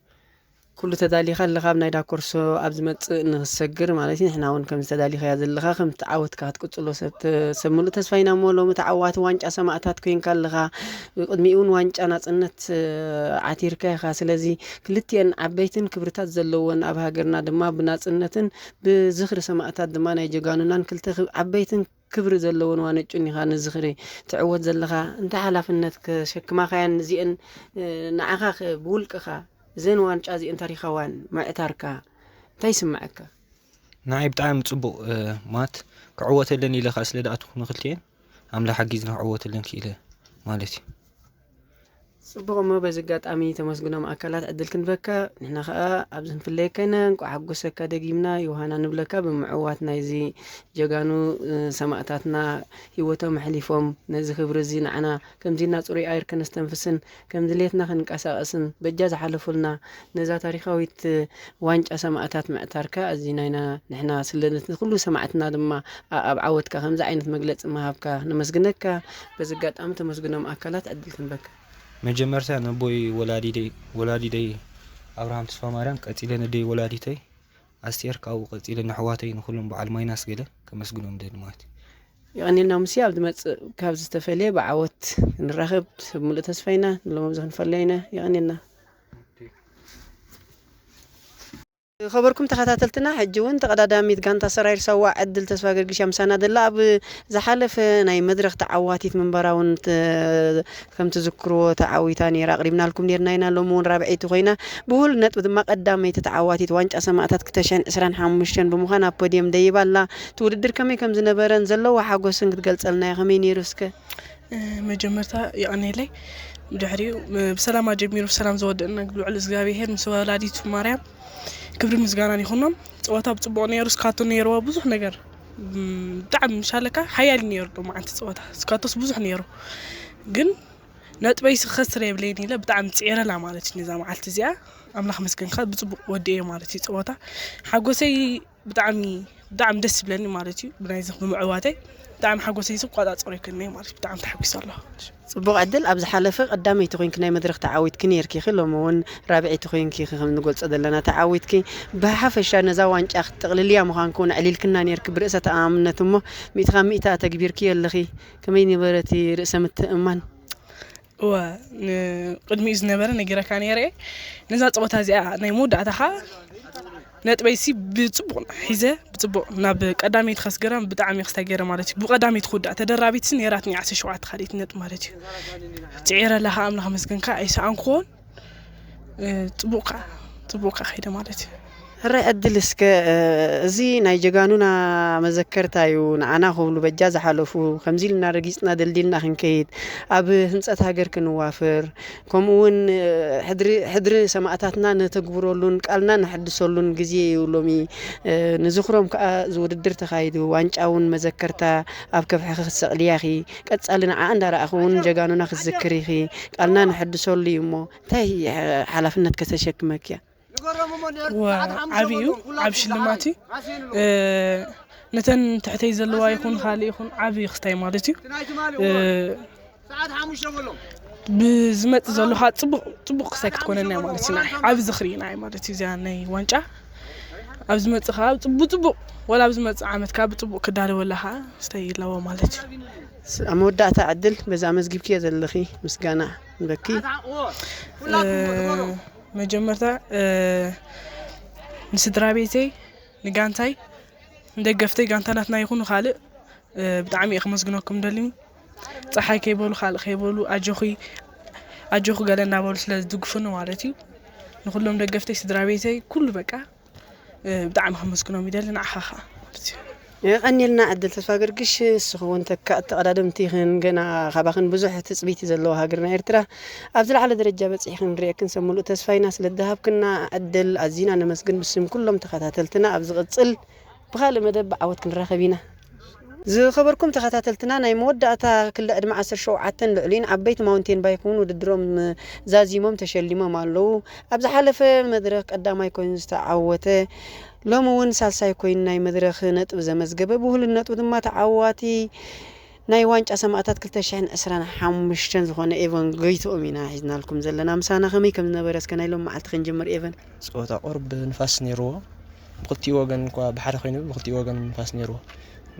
ኩሉ ተዳሊኻ ኣለኻ ኣብ ናይ ዳኮርሶ ኣብ ዝመጽእ ንኽትሰግር ማለት እዩ። ንሕና እውን ከምዚ ተዳሊኻያ ዘለኻ ከም ተዓወትካ ክትቅጽሎ ሰብ ተ-፣ ሰብ ምሉእ ተስፋ ኢና እሞ ሎሚ ተዓዋቲ ዋንጫ ሰማእታት ኮይንካ ኣለኻ። ቅድሚኡ እውን ዋንጫ ናጽነት፣ እ፣ ዓቲርካ ኢኻ። ስለዚ ክልቲኤን ዓበይትን ክብርታት ዘለወን ኣብ ሃገርና ድማ ብናጽነትን ብዝኽሪ ሰማእታት ድማ ናይ ጀጋኑናን ክልተ ክብ-፣ ዓበይትን ክብሪ ዘለወን ዋንጫን ኢኻ ንዝኽሪ ትዕወት ዘለኻ። እንታይ ሓላፍነት ከሸክማኻያን እዚአን፣ እ፣ ንዓኻ ከ ብውልቅኻ እዘን ዋንጫ እዚአን ታሪኻዋን ምዕታርካ እንታይ ይስምዐካ? ንዓይ ብጣዕሚ ጽቡቕ፣ እ፣ ማለት ክዕወተለን ኢለ ከኣ ስለ ደኣትኹ ንኽልቲኤን ኣምላኽ ሓጊዝና ክዕወተለን ክኢለ ማለት እዩ። ጽቡቕ እሞ በዚ ኣጋጣሚ ተመስግኖም ኣካላት ዕድል ክንበካ፣ ንሕና ኸኣ ኣብዚ ክንፍለየካ ኢና። እንቋዕ ሓጎሰካ ደጊምና ዮሃና ንብለካ ብምዕዋት ናይዚ ጀጋኑ፣ እ፣ ሰማእታትና ህይወቶም ኣሕሊፎም ነዚ ክብሪ እዚ ንዓና ከምዚ ኢልና ጽሩይ ኣየር ከነስተንፍስን ከም ድሌትና ክንቀሳቐስን በጃ ዝሓለፉልና ነዛ ታሪኻዊት ዋንጫ ሰማእታት ምዕታርካ ኣዚና ኢና ንሕና ስለ ነቲ ኩሉ ሰማዕትና ድማ ኣ-፣ ኣብ ዓወትካ ከምዚ ዓይነት መግለጺ ምሃብካ ነመስግነካ። በዚ ኣጋጣሚ ተመስግኖም ኣካላት ዕድል ክንበካ። መጀመርታ ነቦይ ወላዲደይ፣ ወላዲደይ ኣብርሃም ተስፋማርያም፣ ቀጺለ ነደይ ወላዲተይ ኣስቴር፣ ካብኡ ቀጺለ ነሕዋተይ ንኹሎም በዓል ማይናስ ገለ ከመስግኖም ደሊ ማለት እዩ። የቐንየልና ሙሴ፣ ኣብ ዝመጽእ ካብ ዝተፈልየ ብዓወት ክንራኸብ ሰብ ምሉእ ተስፋ ኢና። ንሎም ኣብዚ ክንፈለዮ ኢና። የቐንየልና። ዝኸበርኩም ተኸታተልትና፣ ሕጂ እውን ተቐዳዳሚት ጋንታ ሰራይር ሳዋ ዕድል ተስፋ ገርግሽ እያ ምሳና ዘላ። ኣብ ዝሓለፈ ናይ መድረኽ ተዓዋቲት ምንባራ እውን ት-፣ ከም ትዝክርዎ ተዓዊታ ነይራ፣ ኣቕሪብናልኩም ነይርና ኢና። ሎሚ እውን ራብዐይቲ ኮይና፣ ብሁል ነጥቢ ድማ ቀዳመይቲ ተዓዋቲት ዋንጫ ሰማእታት ክልተ ሽሕን ዕስራን ሓሙሽተን ብምዃን ኣብ ፖድየም ደይባ ኣላ። እቲ ውድድር ከመይ ከም ዝነበረን ዘለዎ ሓጎስን ክትገልጸልና እያ። ከመይ ነይሩ እስከ? መጀመርታ የቐንየለይ። ድሕሪኡ ብሰላም ኣጀሚሩ ብሰላም ዘወደእና ልዑል እግዚኣብሄር ምስ ወላዲቱ ማርያም ክብሪ ምስጋናን ይኹኖም። ፀወታ ብፅቡቕ ነይሩ። ስካቶ ነይርዎ ብዙሕ ነገር። ም፣ ብጣዕሚ ምሻለካ ሓያል ነይሩ። ዶ መዓንቲ ፀወታ ስካቶስ ብዙሕ ነይሩ፣ ግን ነጥበይ ስኸስር የብለይን ኢለ ብጣዕሚ ፅዒረላ ማለት እዩ። ነዛ መዓልቲ እዚኣ ኣምላኽ መስገንካ ብፅቡቕ ወዲኤ ማለት እዩ። ፀወታ ሓጎሰይ ብጣዕሚ ብጣዕሚ ደስ ይብለኒ ማለት እዩ። ብናይዚ ብምዕዋተይ ብጣዕሚ ሓጎሰይ ዝቆፃፀሮ ይክእልኒ ማለት እዩ። ብጣዕሚ ተሓጒሰ ኣለኹ። ጽቡቕ ዕድል። ኣብ ዝሓለፈ ቀዳመይቲ ኮይንኪ ናይ መድረኽ ተዓዊትኪ ነይርኪ ኢኺ፣ ሎሚ እውን ራብዐይቲ ኮይንኪ ኢኺ። ከም ንገልጾ ዘለና ተዓዊትኪ ብሓፈሻ ነዛ ዋንጫ ክትጥቕልልያ ምዃንኪ እውን ኣዕሊልክና ነይርኪ ብርእሰ ተኣማምነት፣ እሞ ሚእቲ ካብ ሚእቲ ኣተግቢርክዮ ኣለኺ። ከመይ ነበረ እቲ ርእሰ ምትእምማን? እወ፣ ን-፣ ቅድሚኡ ዝነበረ ነጊረካ ነይረ እየ። ነዛ ጸወታ እዚኣ ናይ መወዳእታ ኸኣ ነጥበይሲ ብጽቡቕ ሒዘ፣ ብጽቡቕ ናብ ቀዳመይቲ ከስግራ ብጣዕሚ ክስታይ ገይረ ማለት እዩ። ብቐዳመይቲ ክውዳእ ተደራቢትሲ ነይራትኒ ዓሰርተ ሸውዓተ ካልኣይቲ ነጥቢ ማለት እዩ። ጽዒረ ኣለኻ ኣምላኽ መስገንካ ኣይሰኣንኩዎን። እ፣ ጽቡቕ ከኣ፣ ጽቡቕ ከኣ ከይደ ማለት እዩ። ሕራይ ዕድል እስከ፣ እ፣ እዚ ናይ ጀጋኑና መዘከርታ እዩ። ንዓና ክብሉ በጃ ዝሓለፉ፣ ከምዚ ኢልና ረጊጽና ደልዲልና ክንከይድ፣ ኣብ ህንጸት ሃገር ክንዋፍር፣ ከምኡ እውን፣ እ፣ ሕድሪ፣ ሕድሪ ሰማእታትና ነተግብረሉን ቃልና ነሐድሰሉን ግዜ እዩ ሎሚ። እ፣ ንዝኽሮም ከኣ እዚ ውድድር ተኻይዱ፣ ዋንጫ እውን መዘከርታ ኣብ ከብሕኺ ክትሰቕልያ ኢኺ። ቀጻሊ ንዓኣ እንዳረኣኺ እውን ጀጋኑና ክትዝክሪ ኢኺ። ቃልና ነሐድሰሉ እዩ እሞ፣ እንታይ ሓላፍነት ከተሸክመኪ እያ? እወ፣ ዓብዩ፣ ዓብ ሽልማት እዩ። እ፣ ነተን ትሕተይ ዘለዋ ይኹን ካልእ ይኹን ዓብዪ ክስታይ ማለት እዩ። እ፣ ብዝመጽእ ዘሎ ከዓ ጽቡቕ፣ ጽቡቕ ክስታይ ክትኮነና እያ ማለት እዩ። ንዓይ ዓቢ ዝኽሪ እዩ ንዓይ ማለት እዩ። እዚኣ ናይ ዋንጫ ኣብ ዝመጽእ ከዓ ጽቡ-፣ ብጽቡቕ፣ ወላ ኣብ ዝመጽእ ዓመት ከዓ ብጽቡቕ ክዳለወላ ከዓ ክስታይ ኣለዎ ማለት እዩ። ስ-፣ ኣብ መወዳእታ ዕድል በዚ ኣመዝጊብክዮ ዘለኺ ምስጋና ንበኪ። እ፣ መጀመርታ፣ እ፣ ንስድራ ቤተይ፣ ንጋንታይ፣ ንደገፍተይ፣ ጋንታ ናትና ይኹን ካልእ፣ እ፣ ብጣዕሚ እየ ከመስግነኩም ደልኒ። ፀሓይ ከይበሉ፣ ካልእ ከይበሉ፣ ኣጆኺ፣ ኣጆኺ ገለ እናበሉ ስለ ዝድግፉኒ ማለት እዩ። ንኩሎም ደገፍተይ፣ ስድራ ቤተይ፣ ኩሉ በቃ፣ እ፣ ብጣዕሚ ከመስግኖም ይደሊ፣ ንዓኻ ኸኣ ማለት እዩ። የቐንየልና ዕድል ተስፋ ገርግሽ፣ ንስኺ እውን ተካእ ተቐዳደምቲ ኢኽን፣ ገና ካባኽን ብዙሕ ትጽቢት ዘለዎ ሃገርና ኤርትራ ኣብ ዝለዓለ ደረጃ በጺሕክን ክንርእየክን ሰብ ምሉእ ተስፋ ኢና። ስለ ዝሃብክና ዕድል ኣዚና ነመስግን ብስም ኩሎም ተኸታተልትና። ኣብ ዝቕጽል ብኻልእ መደብ ብዓወት ክንራኸብ ኢና። ዝኸበርኩም ተኸታተልትና፣ ናይ መወዳእታ ክሊ ዕድመ ዓሰርተ ሸውዓተን ልዕሊኡን ዓበይቲ ማውንቴን ባይክ እውን ውድድሮም ዛዚሞም ተሸሊሞም ኣለዉ። ኣብ ዝሓለፈ መድረኽ ቀዳማይ ኮይኑ ዝተዓወተ፣ ሎሚ እውን ሳልሳይ ኮይኑ ናይ መድረኽ ነጥቢ ዘመዝገበ፣ ብሁሉን ነጥቡ ድማ ተዓዋቲ ናይ ዋንጫ ሰማእታት ክልተ ሽሕን ዕስራን ሓሙሽተን ዝኾነ ኤቨን ጎይትኦም ኢና ሒዝናልኩም ዘለና። ምሳና ከመይ ከም ዝነበረ እስከ ናይ ሎም መዓልቲ ክንጅምር ኤቨን። ጸወታ ቁሩብ ንፋስ ነይርዎ። ብክልቲኡ ወገን እኳ ብሓደ ኮይኑ ብክልቲኡ ወገን ንፋስ ነይርዎ።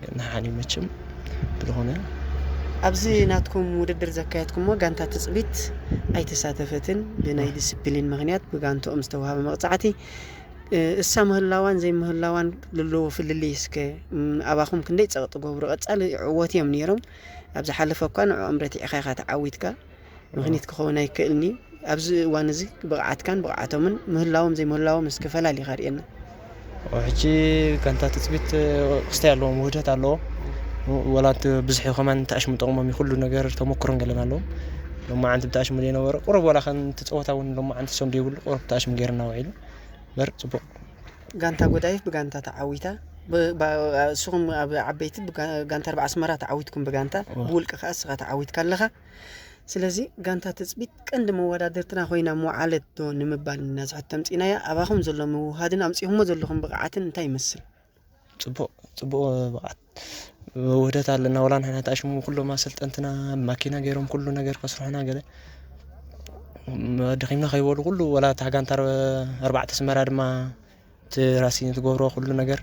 ግን ንሓኒ መቸም ብዝኾነ ኣብዚ ናትኩም ውድድር ዘካየድኩሞ ጋንታ ትጽቢት ኣይተሳተፈትን። ብናይ ዲስፕሊን ምኽንያት ብጋንትኦም ዝተዋህበ መቕጻዕቲ፣ እ፣ እሳ ምህላዋን ዘይምህላዋን ለለዎ ፍልልይ እስከ፣ እም፣ ኣባኹም ክንደይ ጸቕጢ ገብሩ? ቀጻሊ ዕወት እዮም ነይሮም። ኣብ ዝሓለፈ እኳ ንዕኦም ረቲዕኻ ኢኻ ተዓዊትካ። ምኽኒት ክኸውን ኣይክእልን እዩ። ኣብዚ እዋን እዚ ብቕዓትካን ብቕዓቶምን ምህላዎም ዘይምህላዎም እስከ ፈላሊኻ ርእየና። ሕጂ ጋንታ ትጽቢት ክስታይ ኣለዎም፣ ውህደት ኣለዎም። ወላ እቲ ብዙሕ ከማን ተኣሽሙ ጠቕሞም እዩ፣ ኩሉ ነገር ተመክሮን ገለን ኣለዎም። ሎማዓንቲ ብተኣሽሙ ዘይነበረ ቁሩብ፣ ወላ ከም እቲ ጸወታ እውን ሎማዓንቲ ሰም ዘይብሉ ቁሩብ ተኣሽሙ ገይርና ውዒሉ። በር ጽቡቕ። ጋንታ ጎዳይፍ ብጋንታ ተዓዊታ። ብ-፣ ባ-፣ ንስኹም ኣብ ዓበይቲ ብጋ-፣ ጋንታ ኣርባዓ ኣስመራ ተዓዊትኩም ብጋንታ፣ እወ። ብውልቂ ከኣ እስኻ ተዓዊትካ ኣለኻ። ስለዚ ጋንታ ትጽቢት ቀንዲ መወዳደርትና ኮይና ምወዓለት ዶ ንምባል ኢና እዚ ሕቶ ኣምጺእናያ። ኣባኹም ዘሎ ምውህሃድን ኣምጺእኹሞ ዘለኹም ብቕዓትን እንታይ ይመስል? ጽቡቕ፣ ጽቡቕ ብቕዓት። ውህደት ኣለና። ወላ ንሕና ተኣሽሙ ኩሎም ኣሰልጠንትና ብማኪና ገይሮም ኩሉ ነገር ከስርሑና ገለ። ደኺምና ከይበሉ ኩሉ፣ ወላ እታ ጋንታ ኣርባዕተ ኣስመራ ድማ እቲ ራሲን ትገብሮ ኩሉ ነገር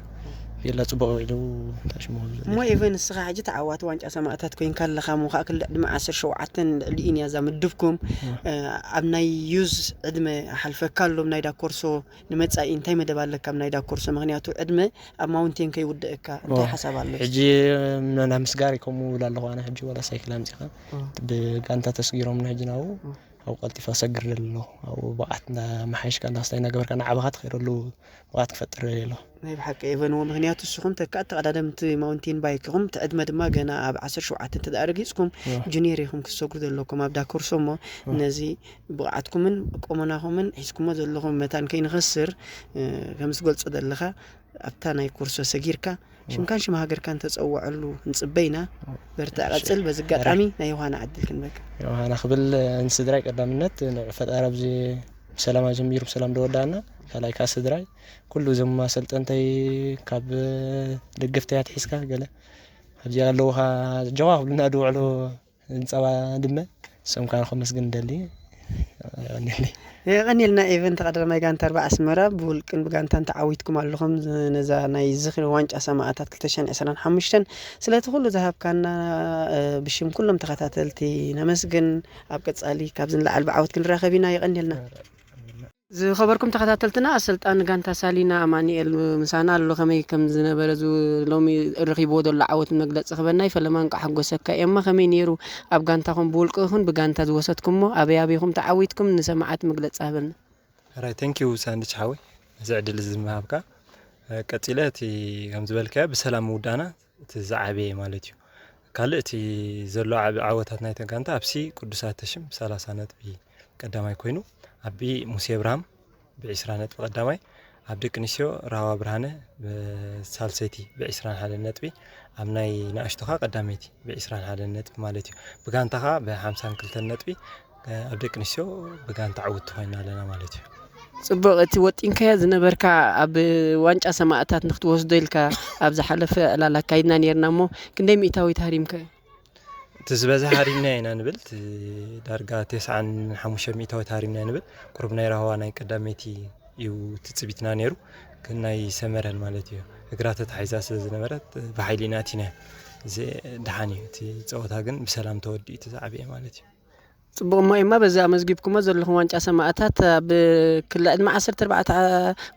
የላ ጽቡቕ ውዒሉ። እንታይ ሽሙ ዝብል? እሞ ኢቨን ንስኻ ሕጂ ተዓዋቲ ዋንጫ ሰማእታት ኮይንካ ኣለኻ እሞ ከዓ ክልተ ዕድመ ዓሰርተ ሸውዓተን ልዕሊኡን እያ እዛ ምድብኩም። ኣብ ናይ ዩዝ ዕድመ ሓልፈካ ኣሎ ናይ ዳኮርሶ ንመጻኢ እንታይ መደብ ኣለካ ኣብ ናይ ዳኮርሶ? ምክንያቱ ዕድመ ኣብ ማውንቴን ከይውድእካ እንታይ ሓሳብ ኣሎ? ሕጂ ናብ ምስጋር ከምኡ ውላ ኣለኹ ኣነ። ሕጂ ዋላ ሳይክል ኣምጺኻ ብጋንታ ተስጊሮም ንሕጂ ናብኡ ኣብኡ ቀልጢፈ ክሰግር ደሊ ኣለኹ። ኣብኡ ብቕዓት እንዳመሓየሽካ እንዳስታይ እናገበርካ ንዓባኻ ትኸይደሉ ብቕዓት ክፈጥር ደሊ ኣለኹ። ናይ ብሓቂ ኤቨን እዎ፣ ምክንያቱ ንስኹም ተካእቲ ተቐዳደምቲ ማውንቴን ባይክ ኢኹም፣ እቲ ዕድመ ድማ ገና ኣብ ዓሰርተ ሸውዓተ እንተ ደኣ ረጊጽኩም ጁኒየር ኢኹም ክትሰግሩ ዘለኩም ኣብ ዳኮርሶ እሞ ነዚ ብቕዓትኩምን ቁመናኹምን ሒዝኩሞ ዘለኹም መታን ከይንኸስር ከም ዝትገልጾ ዘለኻ ኣብታ ናይ ኮርሶ ሰጊርካ ሽምካን ሽም ሃገርካን ተጸውዐሉ ንጽበ ኢና። በርትዕ ቀጽል። በዚ ኣጋጣሚ ናይ ዮሃና ዕድል ክንበካ። ዮሃና ክብል ንስድራይ ቀዳምነት ንፈጣሪ ኣብዚ ብሰላም ኣጀሚሩ ብሰላም ደወዳና ካልኣይ ከዓ ስድራይ ኩሉ እዞም ኣሰልጠንተይ ካብ ደገፍተይ ኣትሒዝካ ገለ ኣብዚ ኣለውኻ ጀዋ ክብልና ድውዕሎ ንጸባ ድመ እሶም ከዓ ከመስግን ደሊ። የቐኒልና ኤቨን ተቐዳዳማይ ጋንታ ኣርባ ኣስመራ ብውልቅን ብጋንታን ተዓዊትኩም ኣለኹም ነዛ ናይ ዝኽሪ ዋንጫ ሰማእታት ክልተ ሽሕን ዕስራን ሓሙሽተን ስለቲ ኩሉ ዝሃብካና ብሽም ኩሎም ተኸታተልቲ ነመስግን። ኣብ ቀጻሊ ካብዚ ንላዕሊ ብዓወት ክንራኸብ ኢና። የቐኒልና። ዝኸበርኩም ተኸታተልትና ኣሰልጣኒ ጋንታ ሳሊና ኣማኒኤል ምሳና ኣሎ። ከመይ ከም ዝነበረ ሎሚ ረኺብዎ ዘሎ ዓወት መግለፂ ክበና ይፈለማ እንቃ ሓጎሰካ። ኤማ ከመይ ነይሩ ኣብ ጋንታኹም ብውልቅኹን ብጋንታ ዝወሰድኩሞ ኣበይ ኣበይኹም ተዓዊትኩም ንሰማዓት መግለፂ ሃበልና። ራይ thank you ሳንድች ሓወይ ነዚ ዕድል እዚ ምሃብካ። ቀፂለ እቲ ከም ዝበልካዮ ብሰላም ምውዳእና እቲ ዝዓበየ ማለት እዩ። ካልእ እቲ ዘሎ ዓቢ ዓወታት ናይተን ጋንታ ኣብ ሲ ቅዱስ ኣተሽም ሰላሳ ነጥቢ ቀዳማይ ኮይኑ ኣብ ቢ ሙሴ ኣብርሃም ብ ዕስራ ነጥቢ ቀዳማይ ኣብ ደቂ ኣንስትዮ ራህዋ ብርሃነ ሳልሰይቲ ብ ዕስራን ሓደን ነጥቢ ኣብ ናይ ንኣሽቱ ኸኣ ቀዳመይቲ ብ ዕስራን ሓደን ነጥቢ ማለት እዩ። ብጋንታ ኸኣ ብ ሓምሳን ክልተን ነጥቢ ኣብ ደቂ ኣንስትዮ ብጋንታ ዕውቲ ኮይና ኣለና ማለት እዩ። ጽቡቕ፣ እቲ ወጢንካዮ ዝነበርካ ኣብ ዋንጫ ሰማእታት ንክትወስዶ ኢልካ ኣብ ዝሓለፈ ዕላል ኣካይድና ኔርና እሞ ክንደይ ሚእታዊት ሃሪምካዮ? እቲ ዝበዝሐ ሃሪምናዮ ኢና ንብል፣ እቲ ዳርጋ ተስዓን ሓሙሽተ ሚእታዊት ሃሪምናዮ ንብል። ቁሩብ ናይ ራህዋ ናይ ቀዳመይቲ እዩ ትጽቢትና ኔሩ፣ ግን ናይ ሰመረን ማለት እዩ እግራ ተታሒዛ ስለ ዝነበረት ብሓይሊ ኢና ኣቲናዮ። እዚ ደሓን እዩ፣ እቲ ጸወታ ግን ብሰላም ተወዲኡ እቲ ዝዓበየ ማለት እዩ። ጽቡቕ እሞ ኤማ በዚ ኣመዝጊብኩሞ ዘለኹም ዋንጫ ሰማእታት ኣብ ክሊ ዕድመ ዓሰርተ ኣርባዕተ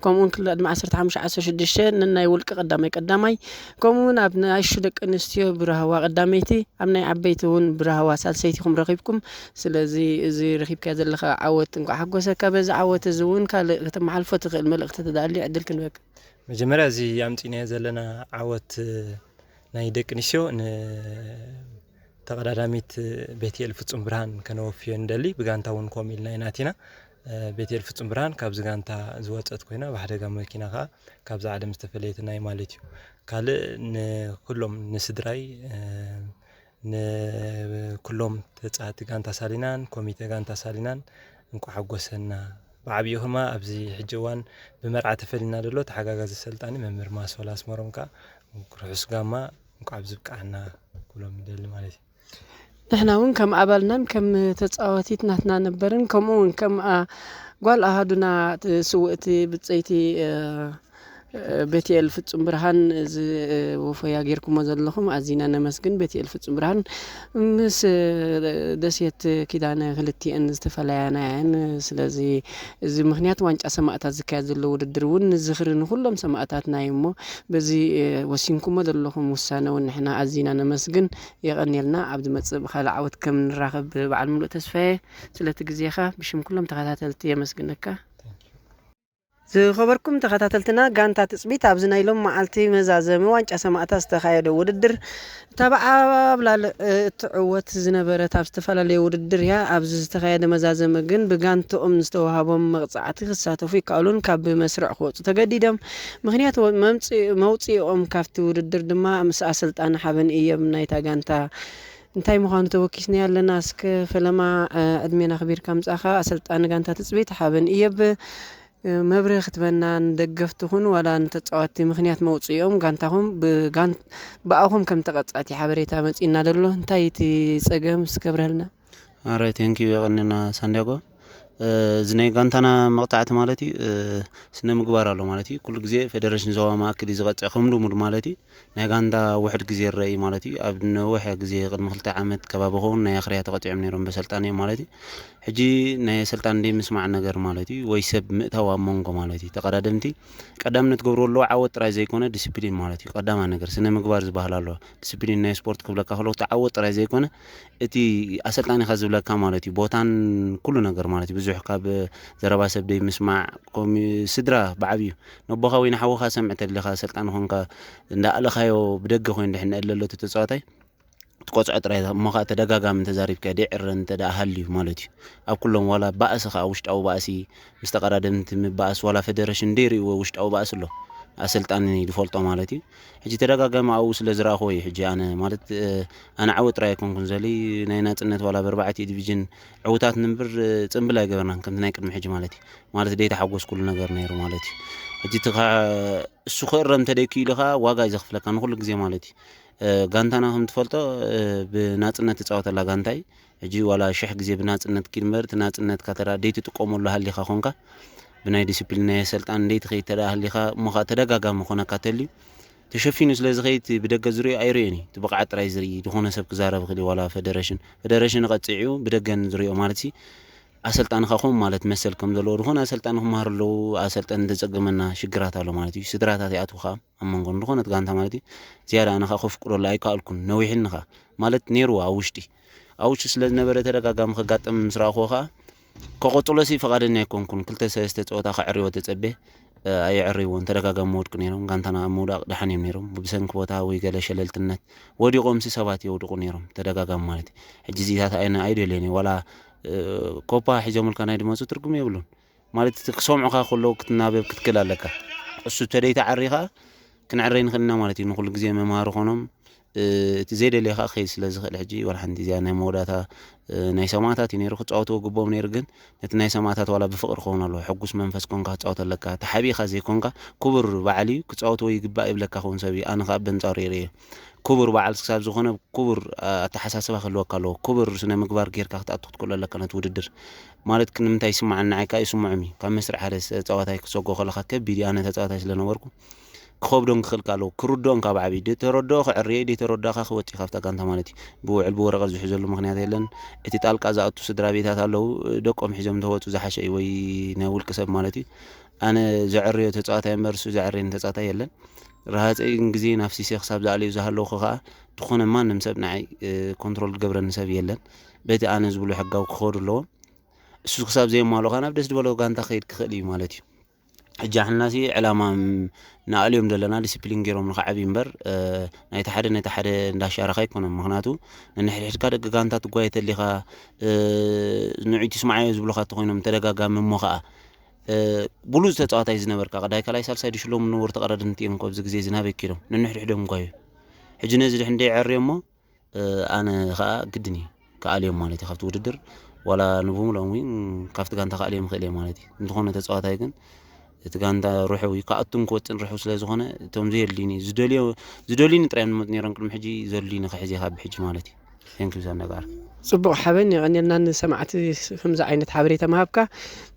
ከምኡ እውን ክሊ ዕድመ ዓሰርተ ሓሙሽተ ዓሰርተ ሽዱሽተ ንናይ ውልቂ ቀዳማይ ቀዳማይ ከምኡ እውን ኣብ ናይ ኣሹ ደቂ ኣንስትዮ ብራህዋ ቀዳመይቲ ኣብ ናይ ዓበይቲ እውን ብራህዋ ሳልሰይቲ ኢኹም ረኺብኩም። ስለዚ እዚ ረኺብካዮ ዘለኻ ዓወት እንኳዕ ሓጎሰካ። በዚ ዓወት እዚ እውን ካልእ ከተመሓልፎ ትኽእል መልእኽቲ ተዳልዩ ዕድል ክንበካ። መጀመርያ እዚ ኣምጺእናዮ ዘለና ዓወት ናይ ደቂ ኣንስትዮ ንተቐዳዳሚት ቤትኤል ፍጹም ብርሃን ከነወፍዮ ንደሊ። ብጋንታ እውን ከምኡ ኢልና ኢና ኣቲና። ቤትኤል ፍጹም ብርሃን ካብዚ ጋንታ ዝወጸት ኮይና ብሓደጋ መኪና ከኣ ካብዚ ዓለም ዝተፈለየትና እዩ ማለት እዩ። ካልእ ንኩሎም ንስድራይ ንኩሎም ተጻወትቲ ጋንታ ሳሊናን ኮሚተ ጋንታ ሳሊናን እንቋዕ ሓጎሰና። ብዓቢኡ ከማ ኣብዚ ሕጂ እዋን ብመርዓ ተፈሊና ዘሎ ተሓጋጋዚ ኣሰልጣኒ መምህር ማሶል ኣስመሮም ከኣ ርሑስ ጋማ እንቋዕ ኣብዚ ብቅዓና ክብሎም ይደሊ ማለት እዩ። ንሕና እውን ከም ኣባልናን ከም ተጻዋቲት ናትና ነበርን ከምኡ እውን ከም ጓል ኣሃዱና ስውእቲ ብጸይቲ ቤትኤል ፍጹም ብርሃን እዚ ወፈያ ጌርኩሞ ዘለኹም ኣዚና ነመስግን። ቤትኤል ፍጹም ብርሃን ምስ ደሴት ኪዳነ ክልቲኤን ዝተፈላያና እየን። ስለዚ እዚ ምኽንያት ዋንጫ ሰማእታት ዝካየድ ዘሎ ውድድር እውን ንዝኽሪ ንኹሎም ሰማእታትና እዩ እሞ በዚ ወሲንኩሞ ዘለኹም ውሳነ እውን ንሕና ኣዚና ነመስግን። የቐንየልና። ኣብ ዝመጽእ ብኻልእ ዓወት ከም ንራኸብ በዓል ሙሉእ ተስፋ እየ። ስለቲ ግዜኻ ብሽም ኩሎም ተኸታተልቲ የመስግነካ። ዝኸበርኩም ተኸታተልትና፣ ጋንታ ትጽቢት ኣብዚ ናይ ሎም መዓልቲ መዛዘሚ ዋንጫ ሰማእታት ዝተኻየደ ውድድር ተበዓብላል እትዕወት ዝነበረት ኣብ ዝተፈላለየ ውድድር እያ። ኣብዚ ዝተኻየደ መዛዘሚ ግን ብጋንትኦም ዝተዋህቦም መቕጻዕቲ ክሳተፉ ይከኣሉን ካብ መስርዕ ክወጹ ተገዲዶም። ምኽንያት መውፅኦም ካብቲ ውድድር ድማ ምስ ኣሰልጣኒ ሓበን እየብ ናይታ ጋንታ እንታይ ምዃኑ ተወኪስና ኣለና። እስከ ፈለማ ዕድሜና ክቢርካ ምጻኻ ኣሰልጣኒ ጋንታ ትጽቢት ሓበን እየብ መብርሂ ክትበና ንደገፍትኹን ዋላ ንተጻወትቲ ምኽንያት መውጽኢኦም ጋንታኹም ብኣኹም ከም ተቐጻቲ ሓበሬታ መጺእና ደሎ እንታይ እቲ ጸገም እስከ ኣብርሀልና። ኣራይ ቴንኪዩ የቐንና ሳንዲያጎ። እዚ ናይ ጋንታና መቕጻዕቲ ማለት እዩ፣ ስነ ምግባር ኣሎ ማለት እዩ። ኩሉ ግዜ ፌደሬሽን ዞባ ማእከል እዩ ዝቐጽዕ ከም ልሙድ ማለት እዩ። ናይ ጋንታ ውሕድ ግዜ ይረአ እዩ ማለት እዩ። ኣብ ነዊሕ ግዜ ቅድሚ ክልተ ዓመት ከባቢ ኸውን ናይ ኣኽርያ ተቐጺዖም ነይሮም በሰልጣን እዮም ማለት እዩ። ሕጂ ናይ ኣሰልጣን ደይ ምስማዕ ነገር ማለት እዩ፣ ወይ ሰብ ምእታው ኣብ መንጎ ማለት እዩ። ተቐዳደምቲ ቀዳምነት ገብሩ ኣለዉ፣ ዓወት ጥራይ ዘይኮነ ዲስፕሊን ማለት እዩ። ቀዳማ ነገር ስነ ምግባር ዝበሃል ኣሎ። ዲስፕሊን ናይ ስፖርት ክብለካ ከለዉ እቲ ዓወት ጥራይ ዘይኮነ እቲ ኣሰልጣኒኻ ዝብለካ ማለት እዩ። ቦታን ኩሉ ነገር ማለት እዩ። ብዙሕ ካብ ዘረባ ሰብ ደይ ምስማዕ፣ ኮሚ-፣ ስድራ ብዓብዩ ነቦኻ ወይ ንሓውኻ ሰምዕ ተሊኻ ኣሰልጣኒ ኾንካ እንዳኣለኻዮ ብደገ ኮይኑ ድሕን እለሎ እቲ ተጻዋታይ ትቆጽዖ ጥራይ እሞ ኸኣ ተደጋጋሚ እንተዛሪብካዮ ደይዕረ እንተ ደኣ ሃልዩ ማለት እዩ። ኣብ ኩሎም ዋላ ባእሲ ኸኣ ውሽጣዊ ባእሲ ምስ ተቐዳደምቲ ምባእስ ዋላ ፈደረሽን ደይርእይዎ ውሽጣዊ ባእሲ ኣሎ። ኣሰልጣኒ ዝፈልጦ ማለት እዩ። ሕጂ ተደጋጋሚ ኣብኡ ስለ ዝረኣኽዎ እዩ። ሕጂ ኣነ ማለት፣ እ፣ ኣነ ዓወት ጥራይ ኣይኮንኩን ዘሊ ናይ ናጽነት ዋላ ኣብ ኣርባዕቲኡ ዲቪዥን ዕዉታት ንንብር፣ እ፣ ጽምብል ኣይገበርናን ከምቲ ናይ ቅድሚ ሕጂ ማለት እዩ። ማለት ደይተሓጎስኩሉ ነገር ነይሩ ማለት እዩ። ሕጂ እቲ ኸ-፣ እሱ ክእረም እንተ ደይክኢሉ ኸኣ ዋጋ እዩ ዘኽፍለካ ንኹሉ ግዜ ማለት እዩ። እ፣ ጋንታና ከም ትፈልጦ፣ እ፣ ብናጽነት ትጻወተላ ጋንታ እዩ። ሕጂ ዋላ ሽሕ ግዜ ብናጽነት ኪድ እምበር፣ እቲ ናጽነትካ ተራ ደይትጥቀመሉ ሃሊኻ ኾንካ፣ ብናይ ዲስፕሊን ናይ ኣሰልጣን ደይትኸይድ ተደኣ ሃሊኻ፣ እሞ ኸኣ ተደጋጋሚ ኾነካ ተልዩ፣ ተሸፊኑ ስለ ዝኸይድ፣ እቲ ብደገ ዝርእዮ ኣይርእዮን እዩ። እቲ ብቕዓት ጥራይ ዝርኢ፣ ዝኾነ ሰብ ክዛረብ ይኽእል እዩ፣ ዋላ ፈደረሽን። ፈደረሽን ቀጺዑ ብደገ ንዝርእዮ ማለትሲ፣ ኣሰልጣኒ ኸኣ ከምኡ ማለት መሰል ከም ዘለዎ፣ ዝኾነ ኣሰልጣኒ ክመሃር ኣለዉ፣ ኣሰልጠኒ እንተጸገመና ሽግራት ኣሎ ማለት እዩ። ስድራታት ይኣትዉ ኸኣ ኣብ መንጎ ዝኾነት ጋንታ ማለት እዩ። ዝያዳ ኣነ ኸኣ ከፍቅደሉ ኣይከኣልኩን፣ ነዊሕኒ ኸኣ። ማለት ነይርዎ ኣብ ውሽጢ። ኣብ ውሽጢ ስለ ዝነበረ ተደጋጋሚ ከጋጥም ምስ ረኣኽዎ ኸኣ፣ ከቐጽሎሲ ፍቓደኛ ኣይኮንኩን። ክልተ ሰለስተ ጸወታ ከዕርይዎ ተጸቤ፣ እ፣ ኣየዕረይዎን። ተደጋጋሚ መውድቂ ነይሮም። ጋንታና ኣብ ምውዳቕ ደሓን እዮም ነይሮም። ብሰንኪ ቦታ ወይ ገለ ሸለልትነት ወዲቖምሲ ሰባት የውድቑ ነይሮም። ተደጋጋሚ ማለት እዩ። ሕጂ እዚታት ኣይነ-፣ ኣይደልዮን እየ። ዋላ፣ እ፣ ኮፓ ሒዞምልካ ናይ ድመጹ ትርጉም የብሉን። ማለት እቲ ክሰምዑኻ ከለዉ ክትናበብ ክትክእል ኣለካ። እሱ ተደይተዓሪ ኸኣ ክንዕረይ ንኽእል ኢና ማለት እዩ። ንኹሉ ግዜ መምሃሪ ኾኖም፣ እ፣ እቲ ዘይደልዮ ኸኣ ክኸይድ ስለ ዝኽእል ሕጂ ዋላ ሓንቲ እዚኣ ናይ መወዳእታ፣ እ፣ ናይ ሰማእታት እዩ ነይሩ። ክጻወትዎ ግቦም ነይሩ፣ ግን ነቲ ናይ ሰማእታት ዋላ ብፍቕሪ ክኸውን ኣለዎ። ሕጉስ መንፈስ ኮንካ ክትጻወት ኣለካ። ተሓቢእካ ዘይኮንካ ክቡር በዓል እዩ፣ ክጻወትዎ ይግባእ ይብለካ ክውን ሰብ እዩ። ኣነ ኸኣ በንጻሩ ይርእዮ። ክቡር በዓል ክሳብ ዝኾነ ክቡር፣ እ፣ ኣተሓሳስባ ክህልወካ ኣለዎ። ክቡር ስነ ምግባር ጌርካ ክትኣቱ ክትክእሎ ኣለካ ነቲ ውድድር። ማለት ክንምንታይ ይስምዓኒ ንዓይ ከኣ ይስምዖም እዩ። ካብ መስርዕ ሓደ ስ-፣ ተጻዋታይ ክትሰጎ ከለኻ ከቢድ እዩ። ኣነ ተጻዋታይ ስለ ነበርኩ ክኸብዶን ክኽእል ከኣ ኣለዎ። ክርድኦን ካብ ዓብዪ፣ ደይተረድኦ ክዕርዮ እዩ፣ ደይተረዳእካ ክወጽእ እዩ ካብታ ጋንታ ማለት እዩ። ብውዕል ብወረቐት ዝሕዘሉ ምኽንያት የለን። እቲ ጣልቃ ዝኣቱ ስድራ ቤታት ኣለዉ፣ ደቆም ሒዞም እንተወጹ ዝሓሸ እዩ፣ ወይ ናይ ውልቂ ሰብ ማለት እዩ። ኣነ ዘዕርዮ ተጻዋታይ እምበር እሱ ዘዕርየኒ ተጻዋታይ የለን። ረሃጸይን ግዜን ኣፍሲሰ ክሳብ ዝኣለዩ ዝሃለውኹ ከኣ ዝኾነ ማንም ሰብ ንዓይ፣ እ፣ ኮንትሮል ዝገብረኒ ሰብ የለን። በቲ ኣነ ዝብሎ ሕጋዊ ክኸዱ ኣለዎም። እሱ ክሳብ ዘየማልኦ ከኣ ናብ ደስ ዝበሎ ጋንታ ክኸይድ ክኽእል እዩ ማለት እዩ። ሕጂ ኣሕናሲ ዕላማ ም-፣ ንኣልዮም ዘለና ዲስፕሊን ገይሮም ንኽዓብዩ እምበር፣ እ፣ ናይቲ ሓደ ነቲ ሓደ እንዳሻረኻ ኣይኮነን። ምኽንያቱ ነንሕድሕድካ ደቂ ጋንታ ትጓየ ተሊኻ፣ እ፣ ንዑይ ትስምዓዮ ዝብሉኻ እንተኾይኖም ተደጋጋሚ እሞ ኸኣ፣ እ፣ ብሉጽ ተጻዋታይ ዝነበርካ ቀዳይ ካልኣይ ሳልሳይ ድሽሎም ንውርቲ ቀረድንቲ እዮም ኣብዚ ግዜ እዚ ናበይ ኪዶም ነንሕድሕዶም ጓዩ። ሕጂ ነዚ ድሕን ደይዐርዮ እሞ፣ እ፣ ኣነ ኸኣ ግድን እዩ ክኣልዮም ማለት እዩ ካብቲ ውድድር። ዋላ ንብሙሉኦም እውን ካብቲ ጋንታ ክኣልዮም ይኽእል እየ ማለት እዩ። እንተኾነ ተጻዋታይ ግን እቲ ጋንታ ርሑው እዩ፣ ክኣቱን ክወጽእን ርሑው ስለ ዝኾነ፣ እቶም ዘየድልዩኒ፣ ዝደልዮ-፣ ዝደልዩኒ ጥራይ እዮም ዝመጹ ነይሮም ቅድሚ ሕጂ፣ ዘድልዩኒ ክሕዝ እየ ካብ ሕጂ ማለት እዩ። Thank you ዛነጋር። ጽቡቕ ሓበን፣ የቐንየልና ንሰማዕቲ ከምዚ ዓይነት ሓበሬታ ምሃብካ።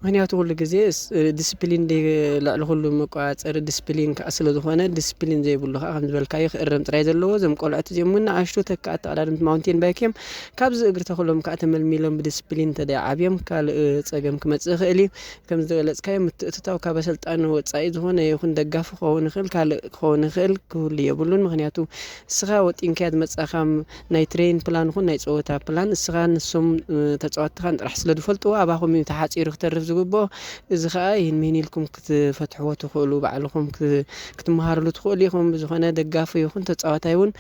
ምኽንያቱ ኩሉ ግዜ ስ-፣ ዲስፕሊን ዲ-፣ ልዕሊ ኩሉ መቆጻጸሪ ዲስፕሊን ከኣ ስለ ዝኾነ፣ ዲስፕሊን ዘይብሉ ከኣ ከም ዝበልካዮ ክእረም ጥራይ ዘለዎ። እዞም ቆልዑት እዚኦም እውን ንኣሽቱ ተካኣት ተቐዳደምቲ ማውንቴን ባይክ እዮም። ካብዚ እግሪ ተኽሎም ከኣ ተመልሚሎም ብዲስፕሊን እንተ ደኣ ዓብዮም ካልእ ጸገም ክመጽእ ይኽእል እዩ። ከም ዝገለጽካዮ ምትእትታው ካብ ኣሰልጣኒ ወጻኢ ዝኾነ ይኹን ደጋፊ ክኸውን ይኽእል፣ ካልእ ክኸውን ይኽእል ክህሉ የብሉን። ምኽንያቱ ንስኻ ወጢንካዮ ዝመጻኻ ናይ ትሬን ፕላን ይኹን ናይ ጸወታ ፕላን ንስኻን ንሶም፣ እ፣ ተጻወትትኻን ጥራሕ ስለ ዝፈልጥዎ ኣባኹም እዩ ተሓጺሩ ክተርፍ ዝግብኦ። እዚ ኸኣ ይህን ምሂን ኢልኩም ክትፈትሕዎ ትኽእሉ፣ ባዕልኹም ክ-፣ ክትመሃርሉ ትኽእሉ ኢኹም። ብዝኾነ ደጋፊ ይኹን ተጻዋታይ እውን፣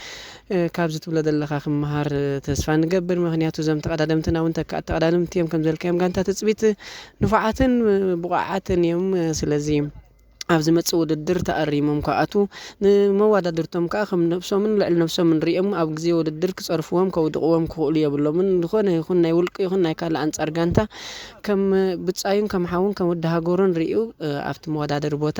እ፣ ካብዚ ትብሎ ዘለኻ ክመሃር ተስፋ ንገብር። ምኽንያቱ እዞም ተቐዳደምትና እውን ተካኣት ተቐዳደምቲ እዮም። ከም ዘልካዮም ጋንታ ትጽቢት ንፉዓትን ብቑዓትን እዮም። ስለዚ ኣብ ዝመጽእ ውድድር ተኣሪሞም ክኣትዉ፣ ንመወዳድርቶም ከኣ ከም ነብሶምን ልዕሊ ነብሶምን ሪኦም ኣብ ግዜ ውድድር ክጸርፍዎም ከውድቕዎም ክኽእሉ የብሎምን። ዝኾነ ይኹን ናይ ውልቂ ይኹን ናይ ካልእ ኣንጻር ጋንታ ከም ብጻዩን ከም ሓውን ከም ወዲ ሃገሩን ርእዩ ኣብቲ መወዳደሪ ቦታ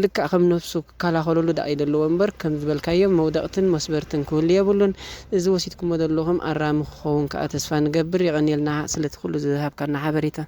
ልክዕ ከም ነብሱ ክከላኸለሉ ደኣ ይደለዎ እምበር ከም ዝበልካዮ መውደቕትን መስበርትን ክህሉ የብሉን። እዚ ወሲድኩሞ ዘለኹም ኣራሚ ክኸውን ከኣ ተስፋ ንገብር። የቐንየልና ስለቲ ኩሉ ዝሃብካና ሓበሬታ።